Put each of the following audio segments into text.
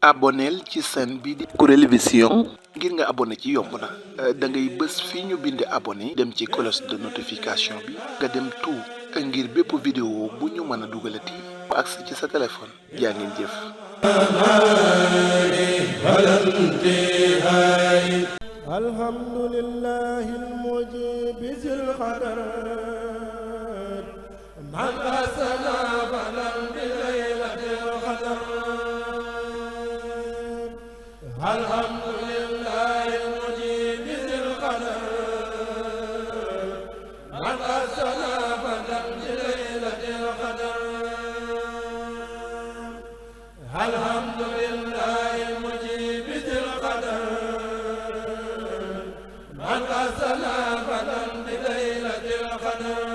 aboneel ci chaîne bi di Kourel Vision ngir nga abonné ci yomb na da ngay bës fii ñu bind abonné dem ci cloche de notification bi nga dem tout ngir bépp vidéo bu ñu mën a dugalati bu agsi ci sa téléphone jaa ngeen jëf. alhamdulillahi al-mujib zil qadar man asana balan bi laylatil qadar alhamdulillahi al-mujib zil qadar man asana balan bi laylatil qadar alhamdulillahi al-mujib zil qadar man asana balan bi laylatil qadar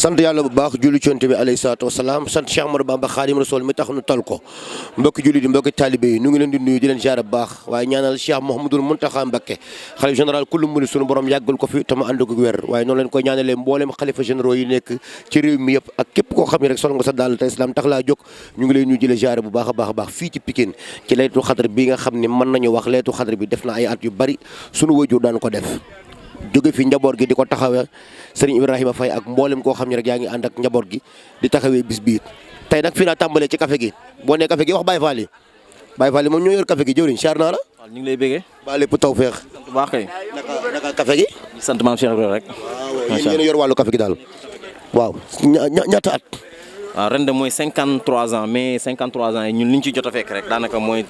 sant yàlla bu baax julli ci Yonent bi alayhi salaatu wasalaam sant Cheikh Ahmadou Bamba Xaadimu Rasuul mi tax nu tal ko mbokki julli di mbokki taalibe yi ñu ngi leen di nuyu di leen ziar bu baax waaye ñaanal Cheikh Mouhamadoul Mountakha Mbacké xalifa général kullu murid sunu borom yàggal ko fi te mu ànd ko wér waaye noonu leen koy ñaanalee mboolem xalifa généraux yi nekk ci réew mi yëpp ak képp koo xam ne rek sol nga sa daal te islam tax laa jóg ñu ngi leen nuyu di leen ziar bu baax a baax a baax fii ci Pikine ci laytu xadar bi nga xam ne mën nañu wax laytu xadar bi def na ay at yu bari sunu wajur daan ko def jóge fi njaboot gi di ko taxawee Serigne Ibrahima Faye ak mboolem koo xam ne rek yaa ngi ànd ak njaboot gi di taxawee bis biir tey nag fii laa tàmbalee ci café gi boo nee café gi wax Baye Fall yi Baye Fall yi moom ñoo yor café gi jëwriñ char naa la. waaw ñu ngi lay bëggee. ba lépp taw feex. sant bu baax kay. naka café gi. sant maam Cheikh Ibrahima rek. macha allah yéen a yor wàllu café gi daal. waaw ñaata at. waaw ren de mooy 53 ans mais 53 ans yi ñun li ñu ci jot a fekk rek daanaka mooy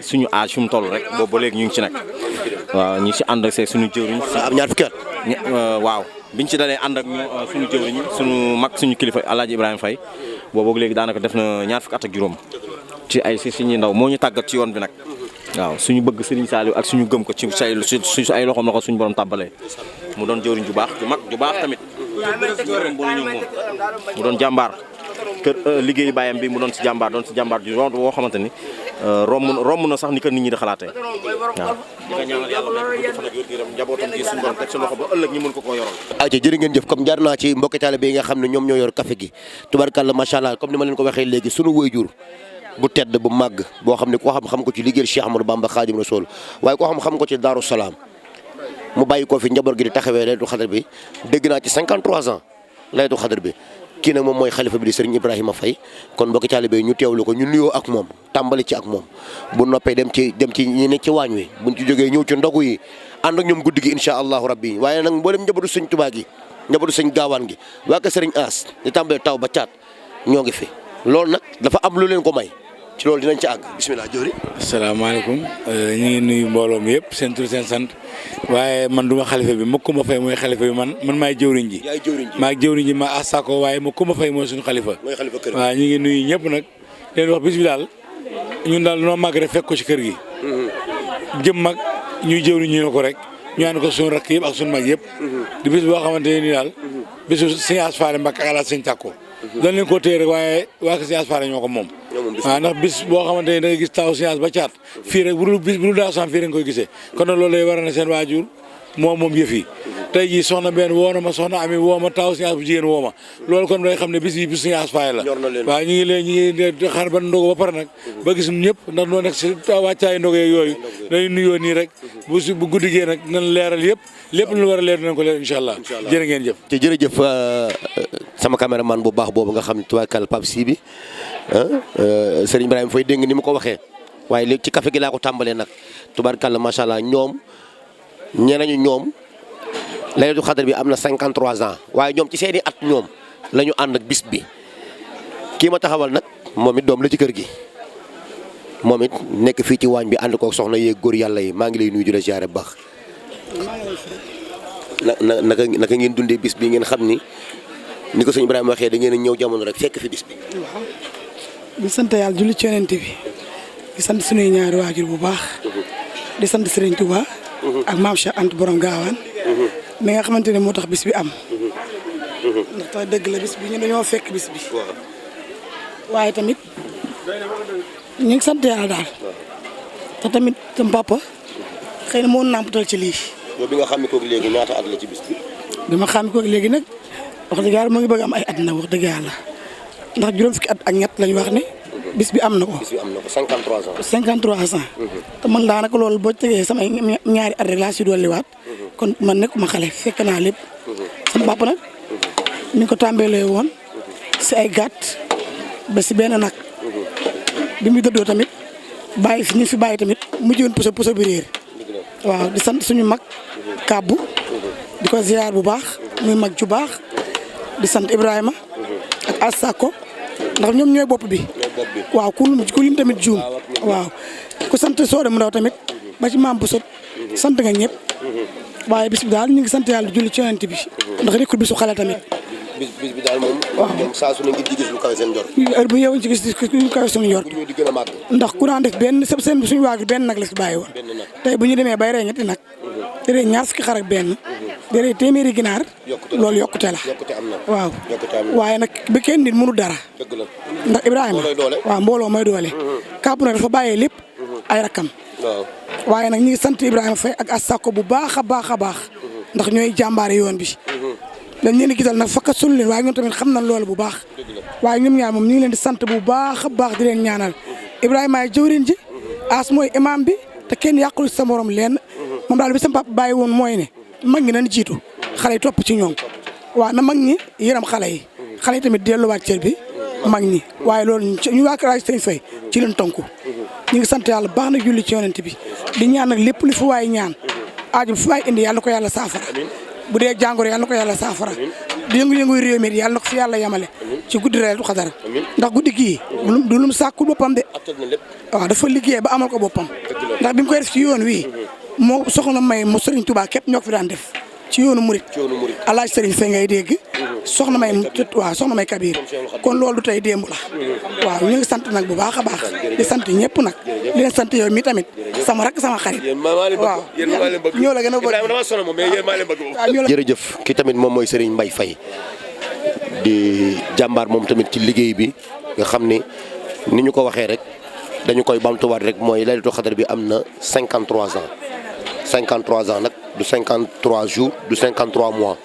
suñu âge fi mu toll rek boobu ba léegi ñu ngi ci nag waaw ñu ngi ci ànd ak suñu jëwriñ. am ñaar fukki at. waaw biñ ci dalee ànd ak suñu jëwriñ suñu mag suñu kilifa El Hadj Ibrahima Faye boobu léegi daanaka def na ñaar fukki at ak juróom ci ay suñuy ndaw moo ñu tàggat ci yoon bi nag waaw suñu bëgg Serigne Saliou ak suñu gëm ko ci ay loxoom la ko suñu borom tàbbalee mu doon jëwriñ ju baax ju mag ju baax tamit mu doon jàmbaar kër liggéeyu bàyyam bi mu doon si jàmbaar ju woo xamante ni romb na sax ni ko nit ñi di xalaatee waaw. di nga ñaanal yàlla may ko fan ak wér-gu-yaram njabootam gi suñu borom teg sa loxo ba ëllëg ñi mën ko koo yoral. ayca jërë ngeen jëf comme jaar naa ci mbokki taalibe yi nga xam ne ñoom ñoo yor café gi tubarkalla macha allah comme ni ma leen ko waxee léegi sunu waajur bu tedd bu màgg boo xam ne koo xam ko ci liggéeyal Cheikh Ahmadou Bamba Khadim Rasoul waaye koo xam ko ci Daaru Salaam mu bàyyi ko fi njaboot gi di taxawee laytu xadar bi dégg naa ci 53 ans laytu xadar bi kii nag moom mooy xalifa bi di Serigne Ibrahima Faye kon mbokki taalibe yi ñu teewlu ko ñu nuyoo ak moom tàmbali ci ak moom bu noppee dem ci ñi ne ci waañ wi buñ ci jógee ñëw ci ndogu yi ànd ak ñoom guddi gi incha allahu rabbi waaye nag mboolem njabootu Sëñ Tuubaa gi njabootu sëñ gaawaan gi waa kër sëriñ As di tàmbalee taw ba caat ñoo ngi fi loolu nag dafa am lu leen ko may ci loolu dinañ ci àgg bismillah jori asalaamaaleykum ñu ngi nuyu mbooloo mi yëpp seen tur seen sant waaye man du ma xalifa bi ma Kumba Fay mooy xalifa bi man maay jëwriñ ji maa jëwriñ ji ma asako waaye ma Kumba Fay mooy suñu xalifa waaw ñu ngi nuyu ñëpp nag leen wax bis bi daal ñun daal noo màgg rek fekk ko ci kër gi jëm mag ñuy jëwriñ ñu ne ko rek ñu ànd ko suñu rakk yëpp ak suñu mag yëpp di bis boo xamante ne ni daal bisu sëñ Asfaale Mbàkke ak Alaaji Sëñ Tàkko dañ leen ko téye rek waaye waa ko sëñ Asfaale ñoo ko moom waaw ndax bis boo xamante ne da nga gis taw science ba caat fii rek bu dul daa san fii rek nga koy gisee kon nag loolu lay war na seen waajur moom yëf yi tey jii soxna benn woo na ma soxna ami woo ma taw science bu jigéen woo ma loolu kon day xam ne bis yi bis science faay la waaw ñu ngi xaar ba ndogu ba pare nag ba gis ñëpp ndax noo nekk si wàccaay ndogu yeeg yooyu dañuy nuyoo nii rek bu guddigee nag nañ leeral lépp lu war a leer dinañ ko leer incha allah jërë ngeen jëf te jërëjëf sama caméraman bu baax boobu nga xam ne tubaarkàlla Pape Si bi Serigne Ibrahima Faye dégg nga ni mu ko waxee waaye léegi ci café gi laa ko tàmbalee nag tubaarkàlla macha allah ñoom ñeneen ñoom Laylatul Qadr bi am na 53 ans waaye ñoom ci seeni at ñoom la ñu ànd ak bis bi kii ma taxawal nag moom it doom la ci kër gi moom it nekk fii ci waañ bi ànd koog soxna yeeg góor yàlla yi maa ngi lay nuyu di la ziare bu baax. naka ngeen dundee bis bi ngeen xam ni ko sëñ Ibrahima waxee da ngeen a ñëw jamono rek fekk fi bis bi. waaw di sant yàlla julli ci yonent bi di sant sunuy ñaari waajur bu baax. di sant Serigne Touba. ak maam Cheikh Anta borom gaawaan. mi nga xamante ne moo tax bis bi am. ndax tax dëgg la bis bi ñu dañoo fekk bis bi. waaye tamit ñu ngi sant yàlla daal. te tamit sama papa xëy na moo nàmpatal ci lii. yow bi nga xam ne kooku léegi ñaata at la ci bis bi. bi ma xam ne kooku léegi nag wax dëgg yàlla moo ngi bëgg am ay at na wax dëgg yàlla ndax juróom fukki at ak ñett lañu wax ne bis bi am na ko. bis bi am na ko 53 ans. 53 ans. te man daanaka loolu boo tegee samay ñaari at rek laa si dolliwaat. kon man nekkuma xale fekk naa lépp. sama papa nag ni ko tàmbalee woon si ay gàtt ba si benn nag. bi muy dëddoo tamit bàyyi fi ñu fi bàyyi tamit mujj woon puso bi réer. waaw di sant suñu mag kàbbu di ko ziar bu baax muy mag ju baax di sant Ibrahima ak Asako ndax ñoom ñooy bopp bi waaw ku lim tamit juum waaw ku sant Soore mu ndaw tamit ba ci maam bu sot sant nga ñëpp waaye bis bi daal ñu ngi sant yàlla julli ci yonent bi ndax nekkul bisu xale tamit bis bi daal moom. waaw moom saa su ne ngir di gis lu kawe seen njort. heure bu yeewuñ ci gis lu kawe suñu njort. bu ñëwee di gën a màgg. ndax ku daan def benn seen suñu waajur benn nag la si bàyyi woon. tey bu ñu demee bay rey ñetti nag. di rey ñaar fukki xar ak benn. di rey téeméeri ginaar. loolu yokkute la. yokkute am na. waaw yokkute am na. waaye nag ba kenn nit mënu dara. dëgg la. ndax Ibrahima waaw mbooloo mooy doole. kàpp nag dafa bàyyee lépp ay rakkam. waaw waaye nag ñu ngi sant Ibrahima Faye ak Asako bu baax a baax a baax. ndax ñooy jàmbaare yoon bi. dañ leen di gisal nag fakkat sunu leen waaye ñoom tamit xam nañ loolu bu baax waaye ñoom ñaar moom ñu ngi leen di sant bu baax a baax di leen ñaanal Ibrahima ay jëwriñ ji As mooy imam bi te kenn yàqul sa morom leen moom daal bi sama papa bàyyi woon mooy ne mag ñi nañ jiitu xale yi topp ci ñoom waaw na mag ñi yërëm xale yi tamit delluwaat cër bi mag ñi waaye loolu ñu waa Kër Sëñ Faye ci leen tonku ñu ngi sant yàlla baax na julli ci yonent bi di ñaan nag lépp lu fi waay ñaan aaju fu waay indi yàlla ko yàlla saafara bu dee jàngoro yàlla na ko yàlla saafara di yëngu-yëngu réew mi yàlla na ko fi yàlla yemale ci guddi Laylatul Qadr ndax guddi gii du lum sàkkul boppam de waaw dafa liggéey ba amal ko boppam ndax bi mu koy def ci yoon wii moo soxna may mo Serigne Touba képp ñoo ko fi daan def ci yoonu murit Alaaji Serigne Faye ngay dégg soxna may Kabir kon loolu du tey démb la waaw ñu ngi sant nag bu baax a baax di sant ñëpp nag di leen sant yow mi tamit sama rak sama xarit waaw ñoo la gën a bëgg jërëjëf ki tamit moom mooy Serigne Mbaye Faye di jàmbaar moom tamit ci liggéey bi nga xam ni ñu ko waxee rek dañu koy bamtuwaat rek mooy Laylatul Qadr bi am na 53 ans 53 ans nag du 53 jours du 53 mois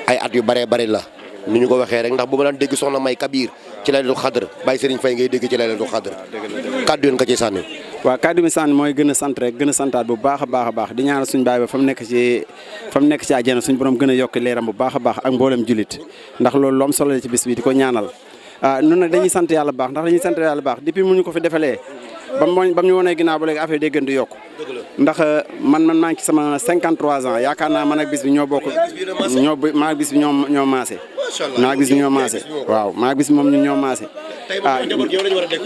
ay at yu bëree bëri la ni ñu ko waxee rek ndax bu ma daan dégg soxna may Kabir ci Laylatul Qadr Baye Serigne Faye ngay dégg ci Laylatul Qadr kàddu yoon nga ci sànni. waaw kàddu mi sànni mooy gën a sant rek gën a santaat bu baax a baax di ñaanal suñu baay ba fa mu nekk ci àjjana suñu borom gën a yokk leeram bu baax a baax ak mboolem julit ndax loolu lu am solo la ci bis bi di ko ñaanal noonu nag dañuy sant yàlla baax ndax dañuy sant yàlla baax depuis mu ñu ko fi defalee ba mu ñu wonee ginnaaw ba léegi affaire day gën di yokku ndax man maa ngi ci sama 53 ans yaakaar naa man ak bis bi ñoo bokk maa ak bis bi ñoo maase maa ak bis bi ñoo maase waaw maa ak bis bi moom ñun ñoo maase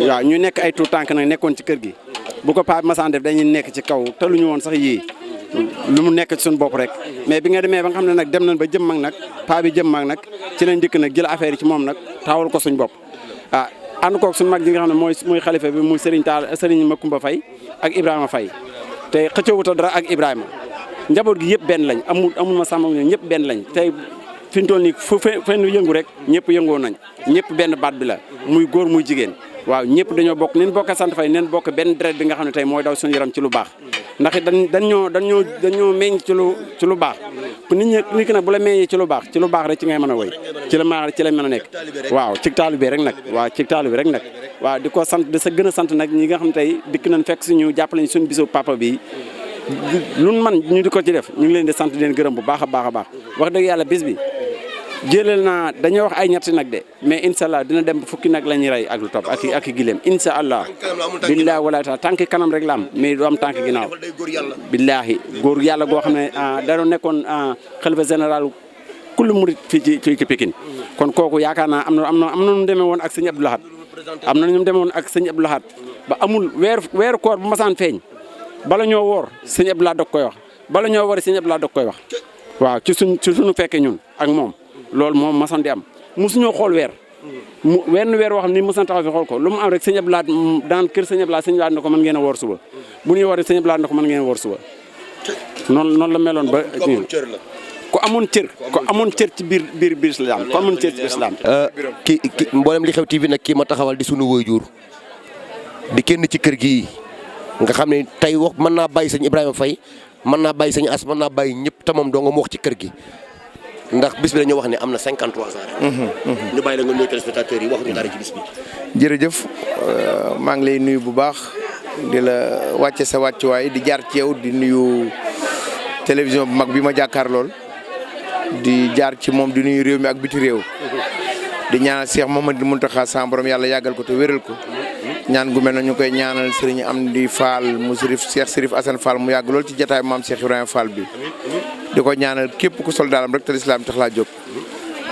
waaw ñu nekk ay tout tànk nag nekkoon ci kër gi bu ko paa bi masaan def dañuy nekk ci kaw te lu ñu woon sax yii lu mu nekk ci suñu bopp rek mais bi nga demee ba nga xam ne nag dem nañ ba jëm mag nag paa bi jëm mag nag ci lañ dikk nag jël affaire yi ci moom nag taawal ko suñ bopp ànd koog suñu mag ji nga xam ne mooy xalifa bi muy Serigne Makumba Faye ak Ibrahima Faye te xëccoowuta dara ak Ibrahima njaboot gi yëpp benn lañ amul ma sàmm ñëpp benn lañ tey fi ñu toll nii fu fenn yëngu rek ñëpp yëngoo nañ ñëpp benn baat bi la muy góor muy jigéen waaw ñëpp dañoo bokk nin bokk sant Faye nen bokk benn deret bi nga xam ne tey mooy daw suñu yaram ci lu baax ndax dañoo meññ ci lu baax nit ki nag bu la meññee ci lu baax rek ci ngay mën a woy ci la mën a nekk waaw ci taalibe rek nag waaw di ko sant di sa gën a sant nag ñi nga xam ne tey dikk nañ fekk suñu jàppale suñu bisu papa bi luñ man ñu di ko ci def ñu ngi leen di sant di leen gërëm bu baax a baax a baax wax dëgg yàlla bis bi jëleel naa dañuy wax ay ñetti nag de mais incha allah dina dem fukki nag la ñuy rey ak lu topp ak gileem incha allah billaahi wala taala tànk kanam rek la am mais du am tànk ginnaaw billaahi góor yàlla goo xam ne da doon nekkoon xalifa général kullu murit fii ci Pikine kon kooku yaakaar naa am na ñu demee woon ak sëñ Abdou Lahad am na ñu demee woon ak sëñ Abdou Lahad ba amul weeru koor bu masaan feeñ bala ñoo woor sëñ Abdou Lahad da koy wax bala ñoo woor sëñ Abdou Lahad da koy wax waaw ci suñu fekkee ñun ak moom loolu moom masan di am mosuñoo xool weer wenn weer woo xam ni mosan taxaw fi xool ko lu mu am rek sëñ Abdou Lahad daan kër sëñ Abdou Lahad na ko mën ngeen a woor suba bu ñuy woor sëñ Abdou Lahad na ko mën ngeen a woor suba noonu la meloon ba ku amoon cër ci biir islam ku amoon cër ci islam ki mboolem li xew TV nag kii ma taxawal di sunu waajur di kenn ci kër gi nga xam ne tey wax mën naa bàyyi sëñ Ibrahima Faye mën naa bàyyi sëñ As mën naa bàyyi ñëpp te moom doo nga mu wax ci kër gi ndax bis bi dañoo wax ne am na 53 ans. ñu bàyyi la nga nuyu téléspectateurs yi wax ñu dara ci bis bi. jërëjëf maa ngi lay nuyu bu baax di la wàcce sa wàccuwaay di jaar ci yow di nuyu télévision bu mag bi ma jàkkaar lool di jaar ci moom di nuyu réew mi ak biti réew. di ñaanal Cheikh Mouhamadou Mountakha sa borom yàlla yàggal ko te wéral ko. ñaan gu mel na ñu koy ñaanal Serigne Amdi Fall mu Cheikh Serif Assane Fall mu yàgg lool ci jotaay maam Cheikh Ibrahima Fall bi. di ko ñaanal képp ku sol daalam rek te lislaam tax laa jóg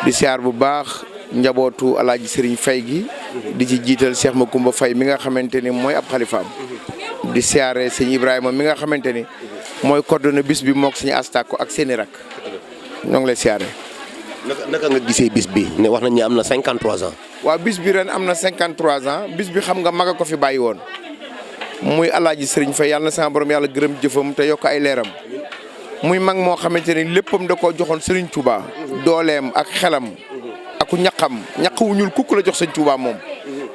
di siyaar bu baax njabootu alaaji Serigne Faye gi di ci jiital Cheikh Makumba Faye mi nga xamante ni mooy ab xalifaam di siyaare sëñ Ibrahima mi nga xamante ni mooy coordonné bis bi mook sëñ Astako ak seeni rak ñoo ngi lay siyaare. naka nga gisee bis bi ne wax nañ ne am na 53 ans. waaw bis bi ren am na 53 ans bis bi xam nga mag a ko fi bàyyi woon muy alaaji Serigne Faye yàlla na sama borom yàlla gërëm jëfam te yokk ay leeram. muy mag moo xamante ni léppam da koo joxoon Serigne Touba dooleem ak xelam aku ñaqam ñaq wu ñuul kukk la jox Serigne Touba moom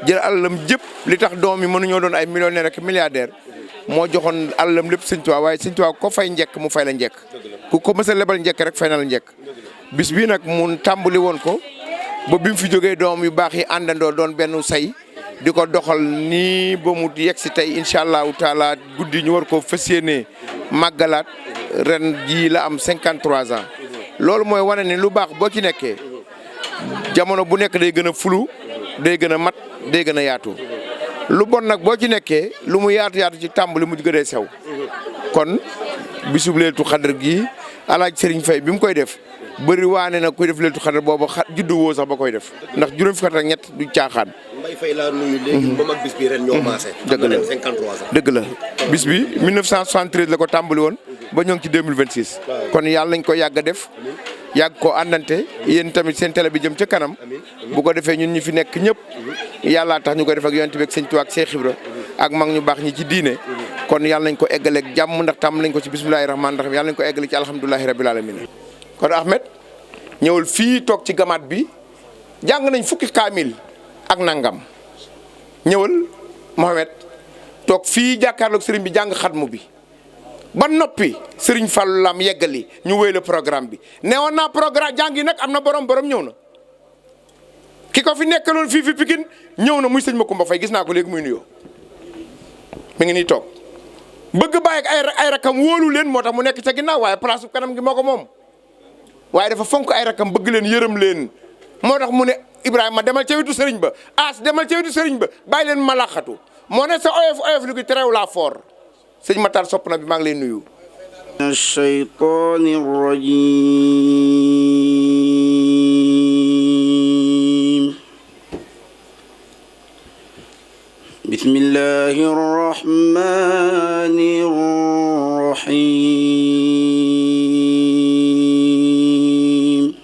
jël alalam jëpp li tax doom yi mënuñoo doon ay millionnaire ak milliardaire moo joxoon alalam lépp Serigne Touba waaye Serigne Touba ko fay njëkk mu fay la njëkk ku ko mës a lebal njëkk rek fay na la njëkk bis bii nag mun tàmbali woon ko ba bi mu fi jógee doom yu baax yi àndandoo doon benn say di ko doxal nii ba mu yegg si tey incha allahu taala guddi ñu war koo fas yéenee màggalaat ren jii la am 53 ans loolu mooy wane ni lu baax boo ci nekkee jamono bu nekk day gën a fulu day gën a mat day gën a yaatu lu bon nag boo ci nekkee lu mu yaatu ci tàmbali mu gën a sew kon bisub leetu xadar gi alaaj Serigne Faye bi mu koy def bëri waane nag koy def leetu xadar boobu juddu woo sax ba koy def ndax juróom fukki at ak ñett du caaxaan. Mbaye Faye laa nuyu léegi moom ak bis bi ren ñoo maase. dëgg la 53 ans. dëgg la bis bi 1973 la ko tàmbali woon ba ñoo ngi ci 2026. kon yàlla nañ ko yàgg a def yàgg ko àndante yéen tamit seen télé bi jëm ca kanam bu ko defee ñun ñi fi nekk ñëpp yàllaa tax ñu ko def ak yonent bi ak sëñ Tuubaa ak Cheikh Ibra ak mag ñu baax ñi ci diine kon yàlla nañ ko eggaleeg jàmm ndax tàmm nañ ko ci bismillahi rahmaani rahim yàlla nañ ko eggale ci alhamdulilahi rabbil alamin kon Ahmed ñëwul fii toog ci gamaat bi jàng nañ fukki kaamil ak nangam ñëwal Mohamed toog fii jàkkaarloog sëriñ bi jàng xatmu bi ba noppi sëriñ Fallou Lam yeggali ñu wéy le programme bi newoon naa programme jàng yi nag am na borom ñëw na ki ko fi nekkaloon fii fi Pikine ñëw na muy sëñ Makumba Faye gis naa ko léegi muy nuyoo mi ngi nii toog bëgg bàyyi ak ay rakam wóolu leen moo tax mu nekk ca ginnaaw waaye place bu kanam gi moo ko moom waaye dafa fonk ay rakam bëgg leen yërëm leen moo tax mu ne Ibrahima demal ca wetu sëriñ ba As demal ca wetu sëriñ ba bàyyi leen ma laqatu moo ne sa oyof oyof lu gi terew laa foor sëñ Matar sopp na bi maa ngi lay nuyu. الشيطان الرجيم بسم الله الرحمن الرحيم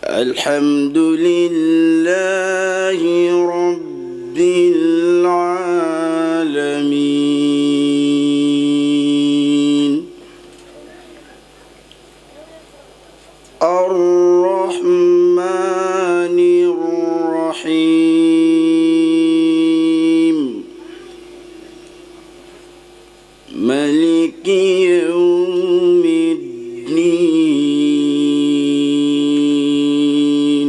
الحمد لله رب العالمين الرحمن الرحيم مالك يوم الدين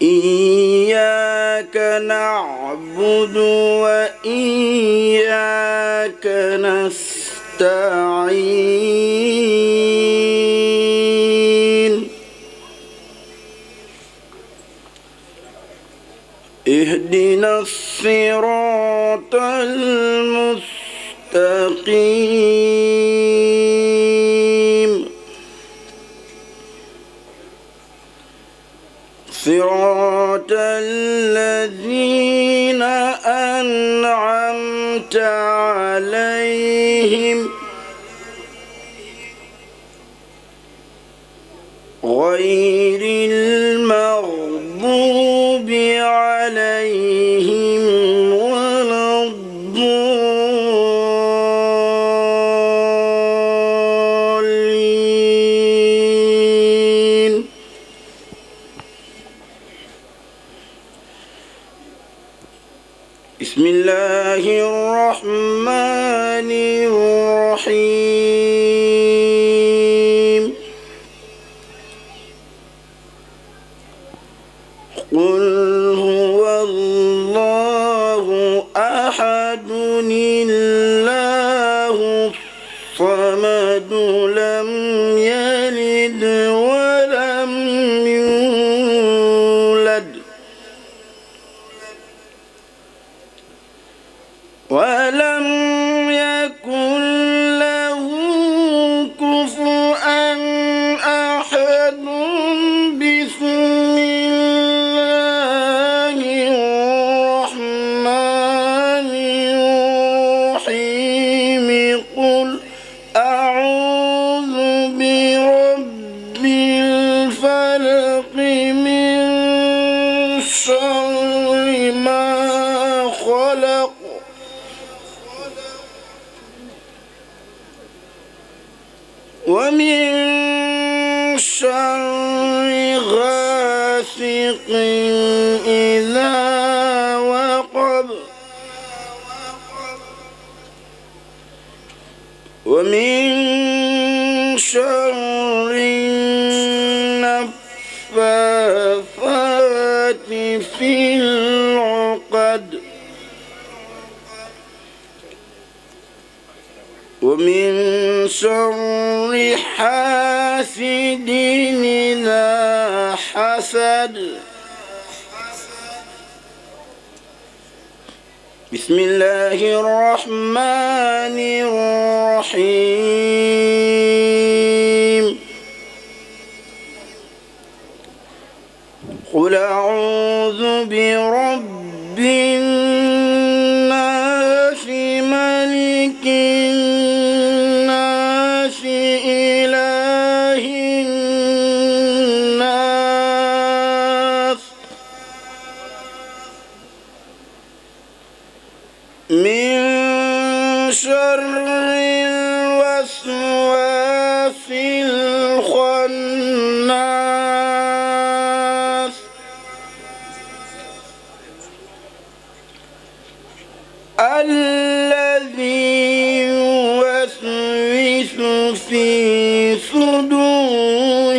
إياك نعبد وإياك نستعين اهدنا الصراط المستقيم صراط الذين أنعمت عليهم غير المغضوب عليهم ولا الضالين بسم الله الرحمن الرحيم قل هو الله أحد الله الصمد لم يلد ولم يولد ولم يكن له كفوا أحد بسم الله الرحمن الرحيم قل أعوذ برب الفلق من شر ما خلق ومن شر غاسق إذا وقب ومن شر النفاثات في العقد ومن شر حاسد إذا حسد بسم الله الرحمن الرحيم قل أعوذ برب الناس ملك الناس إله الناس من شر الوسواس الخناس الذي يوسوس في صدور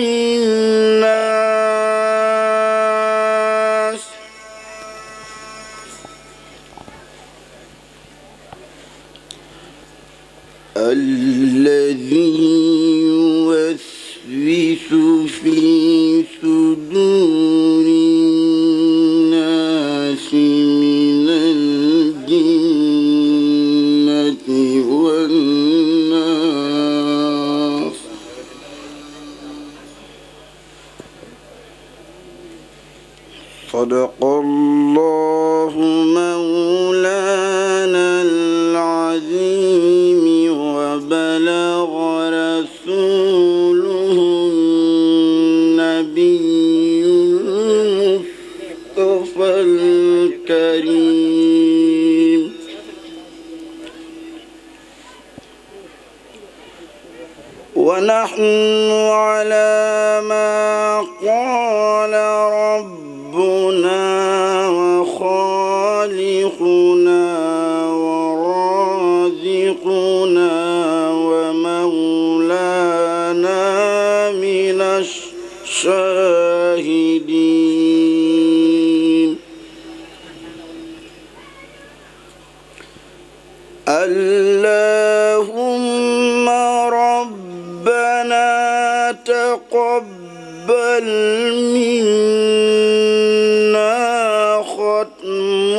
الناس الذي يوسوس في صدور الناس من الجنة والناس صدق الله مولانا العظيم وبلغ رسوله النبي المصطفى الكريم ونحن على ما قال ربنا وخالقنا ورازقنا ومولانا من الشاهدين اللهم ربنا تقبل منا ختم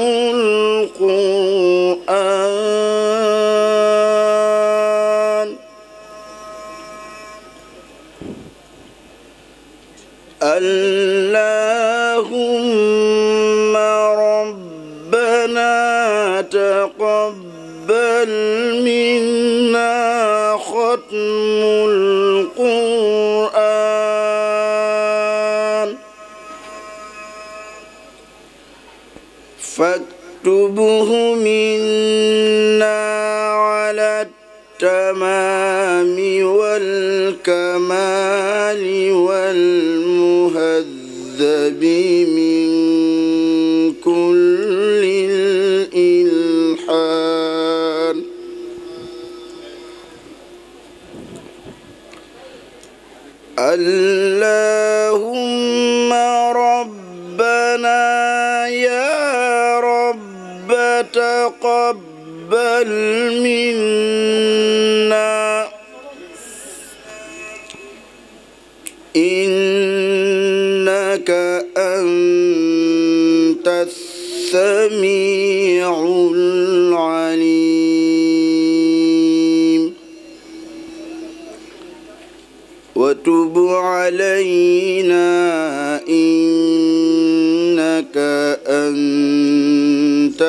القرآن اللهم ربنا تقبل منا ختم القرآن فاكتبه منا على التمام والكمال والمهذب من كل الإلحان اللهم ربنا يا رب تقبل منا إنك أنت السميع العليم وتب علينا إنك أنت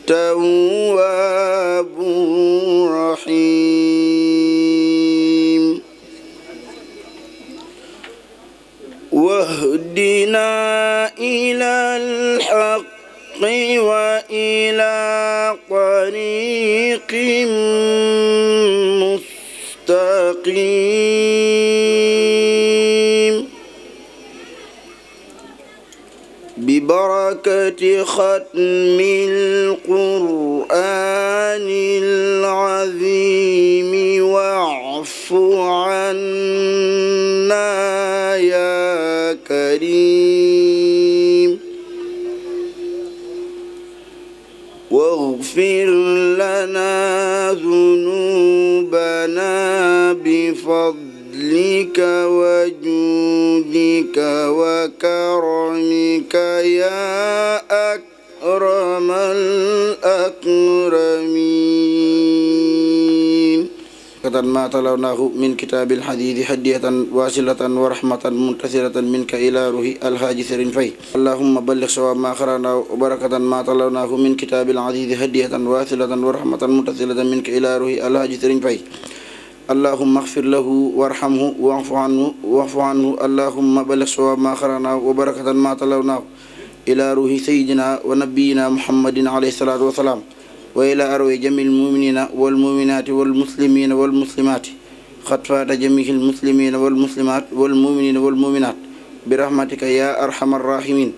التواب الرحيم واهدنا إلى الحق وإلى طريق مستقيم ببركة ختم القرآن العظيم واعف عنا يا كريم واغفر لنا ذنوبنا بفضلك وجودك وكرمك يا أكرم الأكرمين ما تلوناه من كتاب الحديث هدية واصلة ورحمة منتثرة منك إلى روح الحاج سرين في اللهم بلغ صواب ما قرأنا وبركة ما تلوناه من كتاب العزيز هدية واصلة ورحمة منتثرة منك إلى روح الحاج سرين في اللهم اغفر له وارحمه واعف عنه اللهم بلغ صواب ما قرأنا وبركة ما تلوناه إلى روح سيدنا ونبينا محمد عليه الصلاة والسلام وإلى أرواح جميع المؤمنين والمؤمنات والمسلمين والمسلمات قد فات جميع المسلمين والمسلمات والمؤمنين والمؤمنات برحمتك يا أرحم الراحمين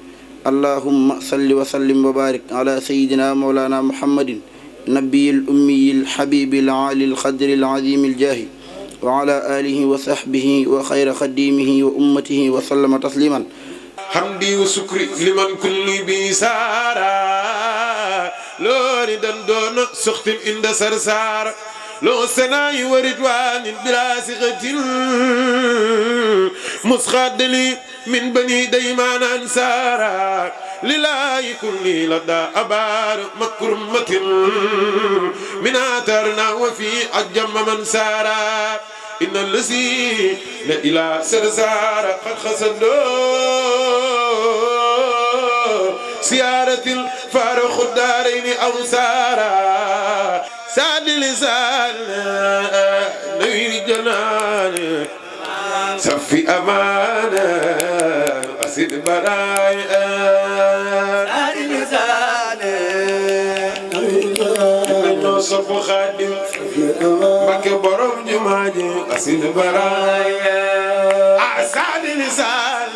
اللهم صل وسلم وبارك على سيدنا مولانا محمد نبي الأمي الحبيب العالي القدر العظيم الجاه وعلى آله وصحبه وخير خديمه وأمته وسلم تسليما حمدي وشكري لمن كل بيسارا لوري دندون سخت عند سرسار لو سناي وردوان بلا سخة مسخد لي من بني ديمان أنصارا لله كل لدى أبار مكرمة من آثارنا وفي أجم من سارا إن الذي إلى سرسار قد خسدوا سيارة الفارق الدارين أو سارا سعد لسان نوير جنان سفي أمانة أسد براي سعد لسان نوير جنان نوصف خادم بك برم جماجي أسد براي سعد لسان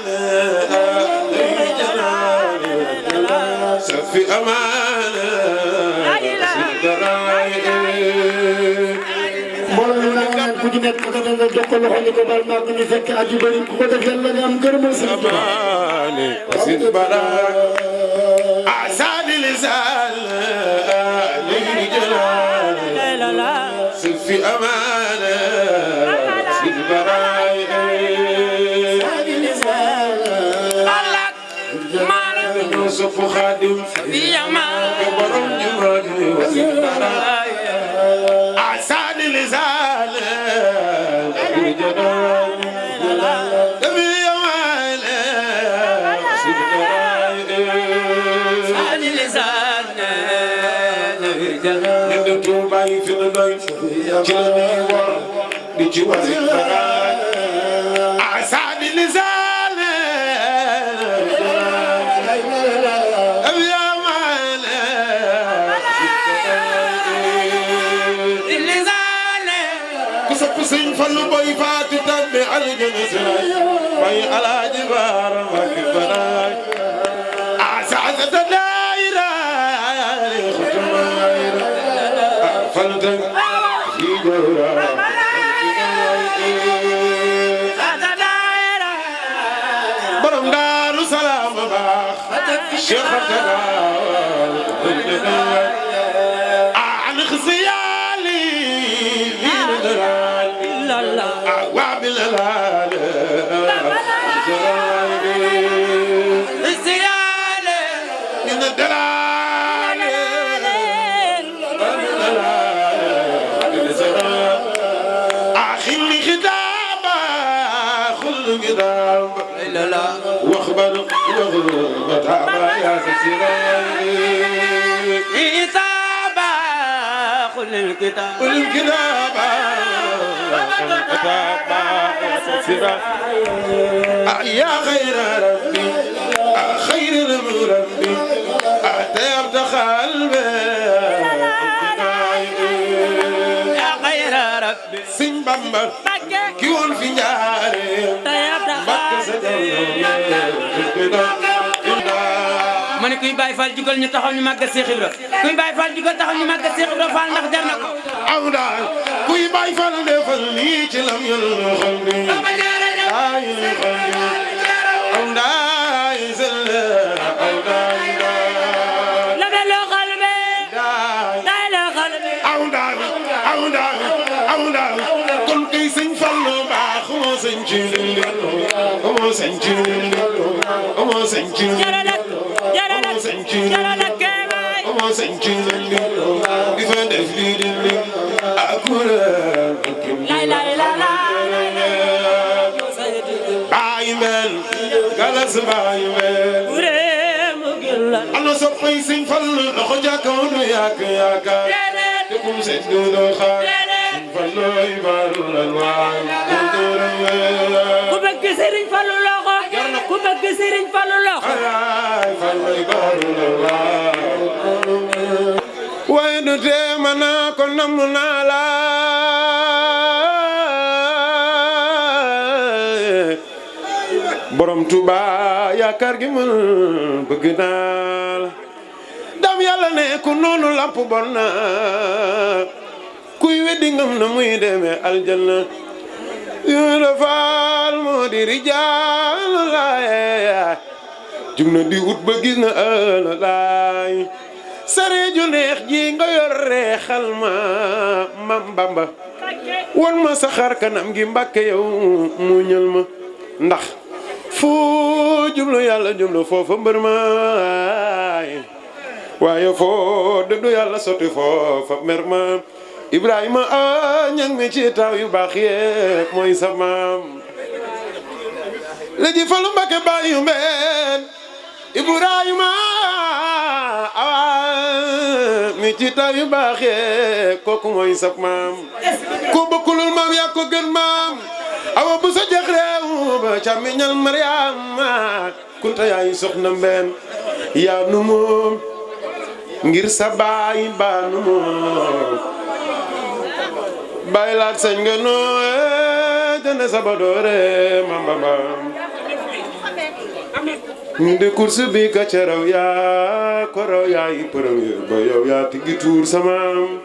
نوير جنان سفي أمانة أسد براي ku ci nekk ka nga jox ko loxo ni ko bal maa ko ni fekk aji bari ku ko def yàlla nga am gërëmal sa amaane asid bara asadi lisal li jalal fi amaane asid bara asadi lisal Allah maana no sofu khadim fi amaane borom jumaadi asid bara asadi lisal fallu boy faati tambe aljana sala way alaaji baar makbara asa'at daira khutmaira falta fi gora borom daaru salaam baax cheikh tana an khsiyali وعبل الهالة الزيالة من الدلال أخي لي خدابة خل خداب واخبر وغربة يا سيراني إتابة خل الكتاب والكتاب يا خير ربي خير المربي أعتبت قلبي يا خير ربي سن بامبر كيون في جاري ma ne kuy Baye Fall jugal ñu taxaw ñu màggal Cheikh Ibra kuy Baye Fall jugal taxaw ñu màggal Cheikh Ibra Fall ndax jar na ko aw daal kuy Baye Fall defal lii ci lam yal xam bi ay xam bi aw daay sel aw daay la be lo xalbe daay lo xalbe aw daal aw daal aw daal kon kay sëñ Fallu baax moo sëñ ci moo sëñ ci moo sëñ ci Omo senchi di fa def li di akura la bayi mel galas bayi mel ana so fay sëñ Fallu loxo jàkkaw nu yaak te kum set du do xaar sëñ Fallu ibaru lan ku bëgg sëriñ Fallu loxo ku bëgg sëriñ Fallu loxo ay Fallu ibaru lan waaye du tee ma naa ko namm naa la borom Tuuba yaakaar gi man bëgg naa la dam yàlla ne ku noonu lamp bon na kuy weddi ngam na muy demee aljanna yu faal moo di rijaal laay jug na di wut ba gis na ëllëg laay sare ju neex ji nga yor reexal ma mam Bamba won ma sa xar kanam gi Mbàkke yow mu ñël ma ndax fu jublu yàlla jublu foofa mbër maay waaye foo dëddu yàlla sotti foofa mer ma Ibrahima ñang mi ci taw yu baax yépp mooy sa maam la ji Fallu Mbakke bàyyu mbeen Ibrahima mi ci taw yu baax yépp kooku mooy sa maam ku bokkulul maam yaa ko gën maam awa bu sa jeex réew ba càmmiñal Mariama kunta yaay soxna mbeen yaa nu moom ngir sa baay baa nu moom baay laat sañ nga noo jënd sa ba doore mam bambam ñu de course bi ka ca raw yaa ko raw yaay premier ba yow yaa tigi tuur samaam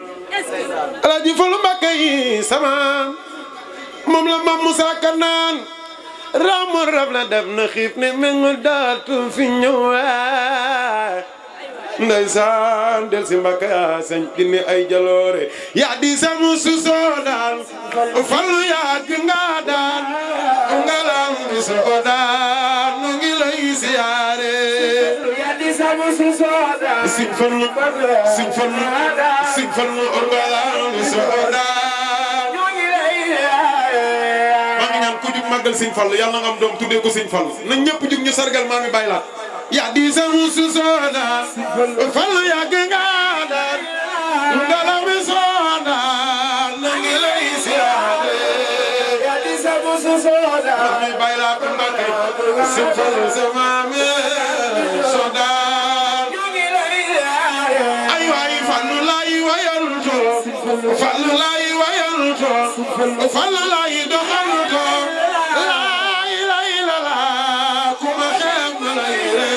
Alaaji Fallu Mbakke yi samaam moom la mam Musaa Ka naan raamu rab la def na xiif ne mengu daatu fi ñëw ndeysaan del si Mbakke yaa sañ dini ay jaloore yaa di samu susoo daan Fallu yaa gi nga daan ngalam di soo daan nu ngi lay siyaare yaa di samu susoo daan Sëñ Fallu Sëñ Fallu Sëñ Fallu ngalam di soo daan nu ngi lay siyaare maa ngi ñaan ku jug màggal Sëñ Fallu yàlla nga am doom tuddee ko Sëñ Fallu na ñëpp jug ñu sargal maa mi bàyyi laat yaa di samu susoo daan Fallu yaa gi nga daan ngalam di soo daan nu ngi lay siyaare yaa di samu susoo daan mi bàyyi laat Mbakke Sëñ Fallu sa maame soo daan ay waay Fallu lay wayanto Fallu lay wayanto Fallu lay doxanto lay lay la la kuma xem lay re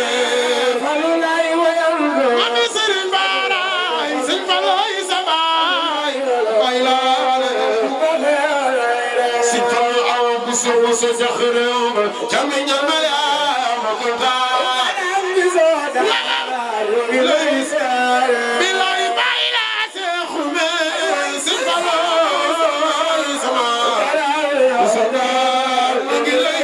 Fallu lay wayanto ami Sëriñ Baaraay Sëñ Fallu ay sa baay bay laale Sëñ Fallu aw buso buso jax réew ma cami ñamal yaa ma ko taa bilay bay laa seexume Sëñ Fallu sama ngi lay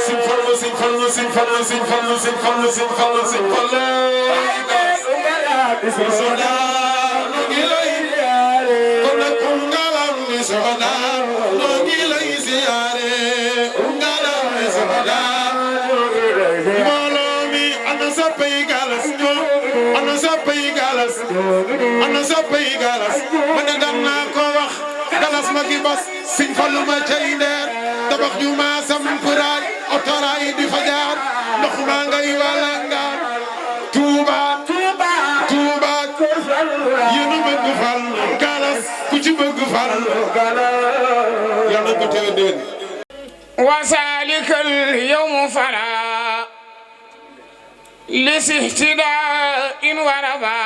Sëñ Fallu Sëñ Fallu Sëñ Fallu Sëñ Fallu Sëñ Fallu Sëñ Fallu Sëñ Fallu soda ngi lay kon nag ngalam ni soda ngi lay siyaare ngalam ni soda mbooloo mi ana soppay galas ana soppay galas ana soppay galas ma ne daan naa ko wax galas ma gi bas Sëñ Fallu ma cay ndeer tabax ju ma samp raay otoraay di fa jaar ndox maa ngay walangaan Tuuba Tuuba yéen a bëgg fal galas ku ci bëgg fal galas yàlla ko teew déen wasalikal yawmu fara لسهتداء وربا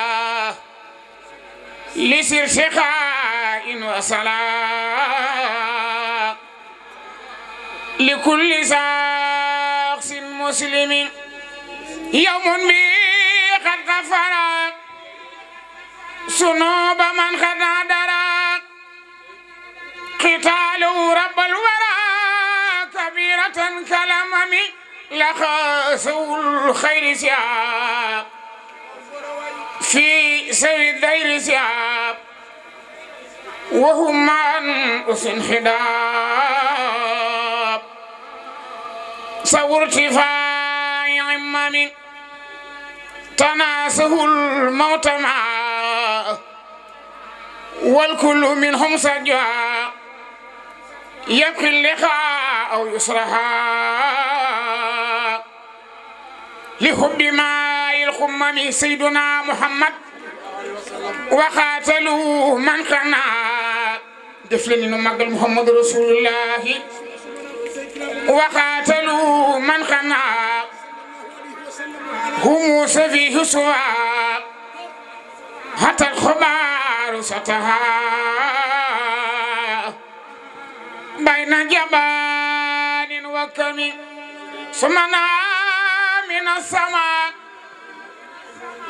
لسرتقاء وصلاة لكل شخص مسلم يوم به قد غفر ذنوب من قد نادر قتاله رب الورى كبيرة كالأمم لخاسوا الخير سياب في سوي الدير سياب وهم عن أسن خداب سو ارتفاع عمم تناسه الموت معه والكل منهم سجى يبقي اللقاء أو يصرها لحب ماء الخمم سيدنا محمد وقاتلوا من كان دفلن مقل محمد رسول الله وقاتلوا من كان هم سفيه سوا حتى الخبار ستها بين جبال وكم ثم من السماء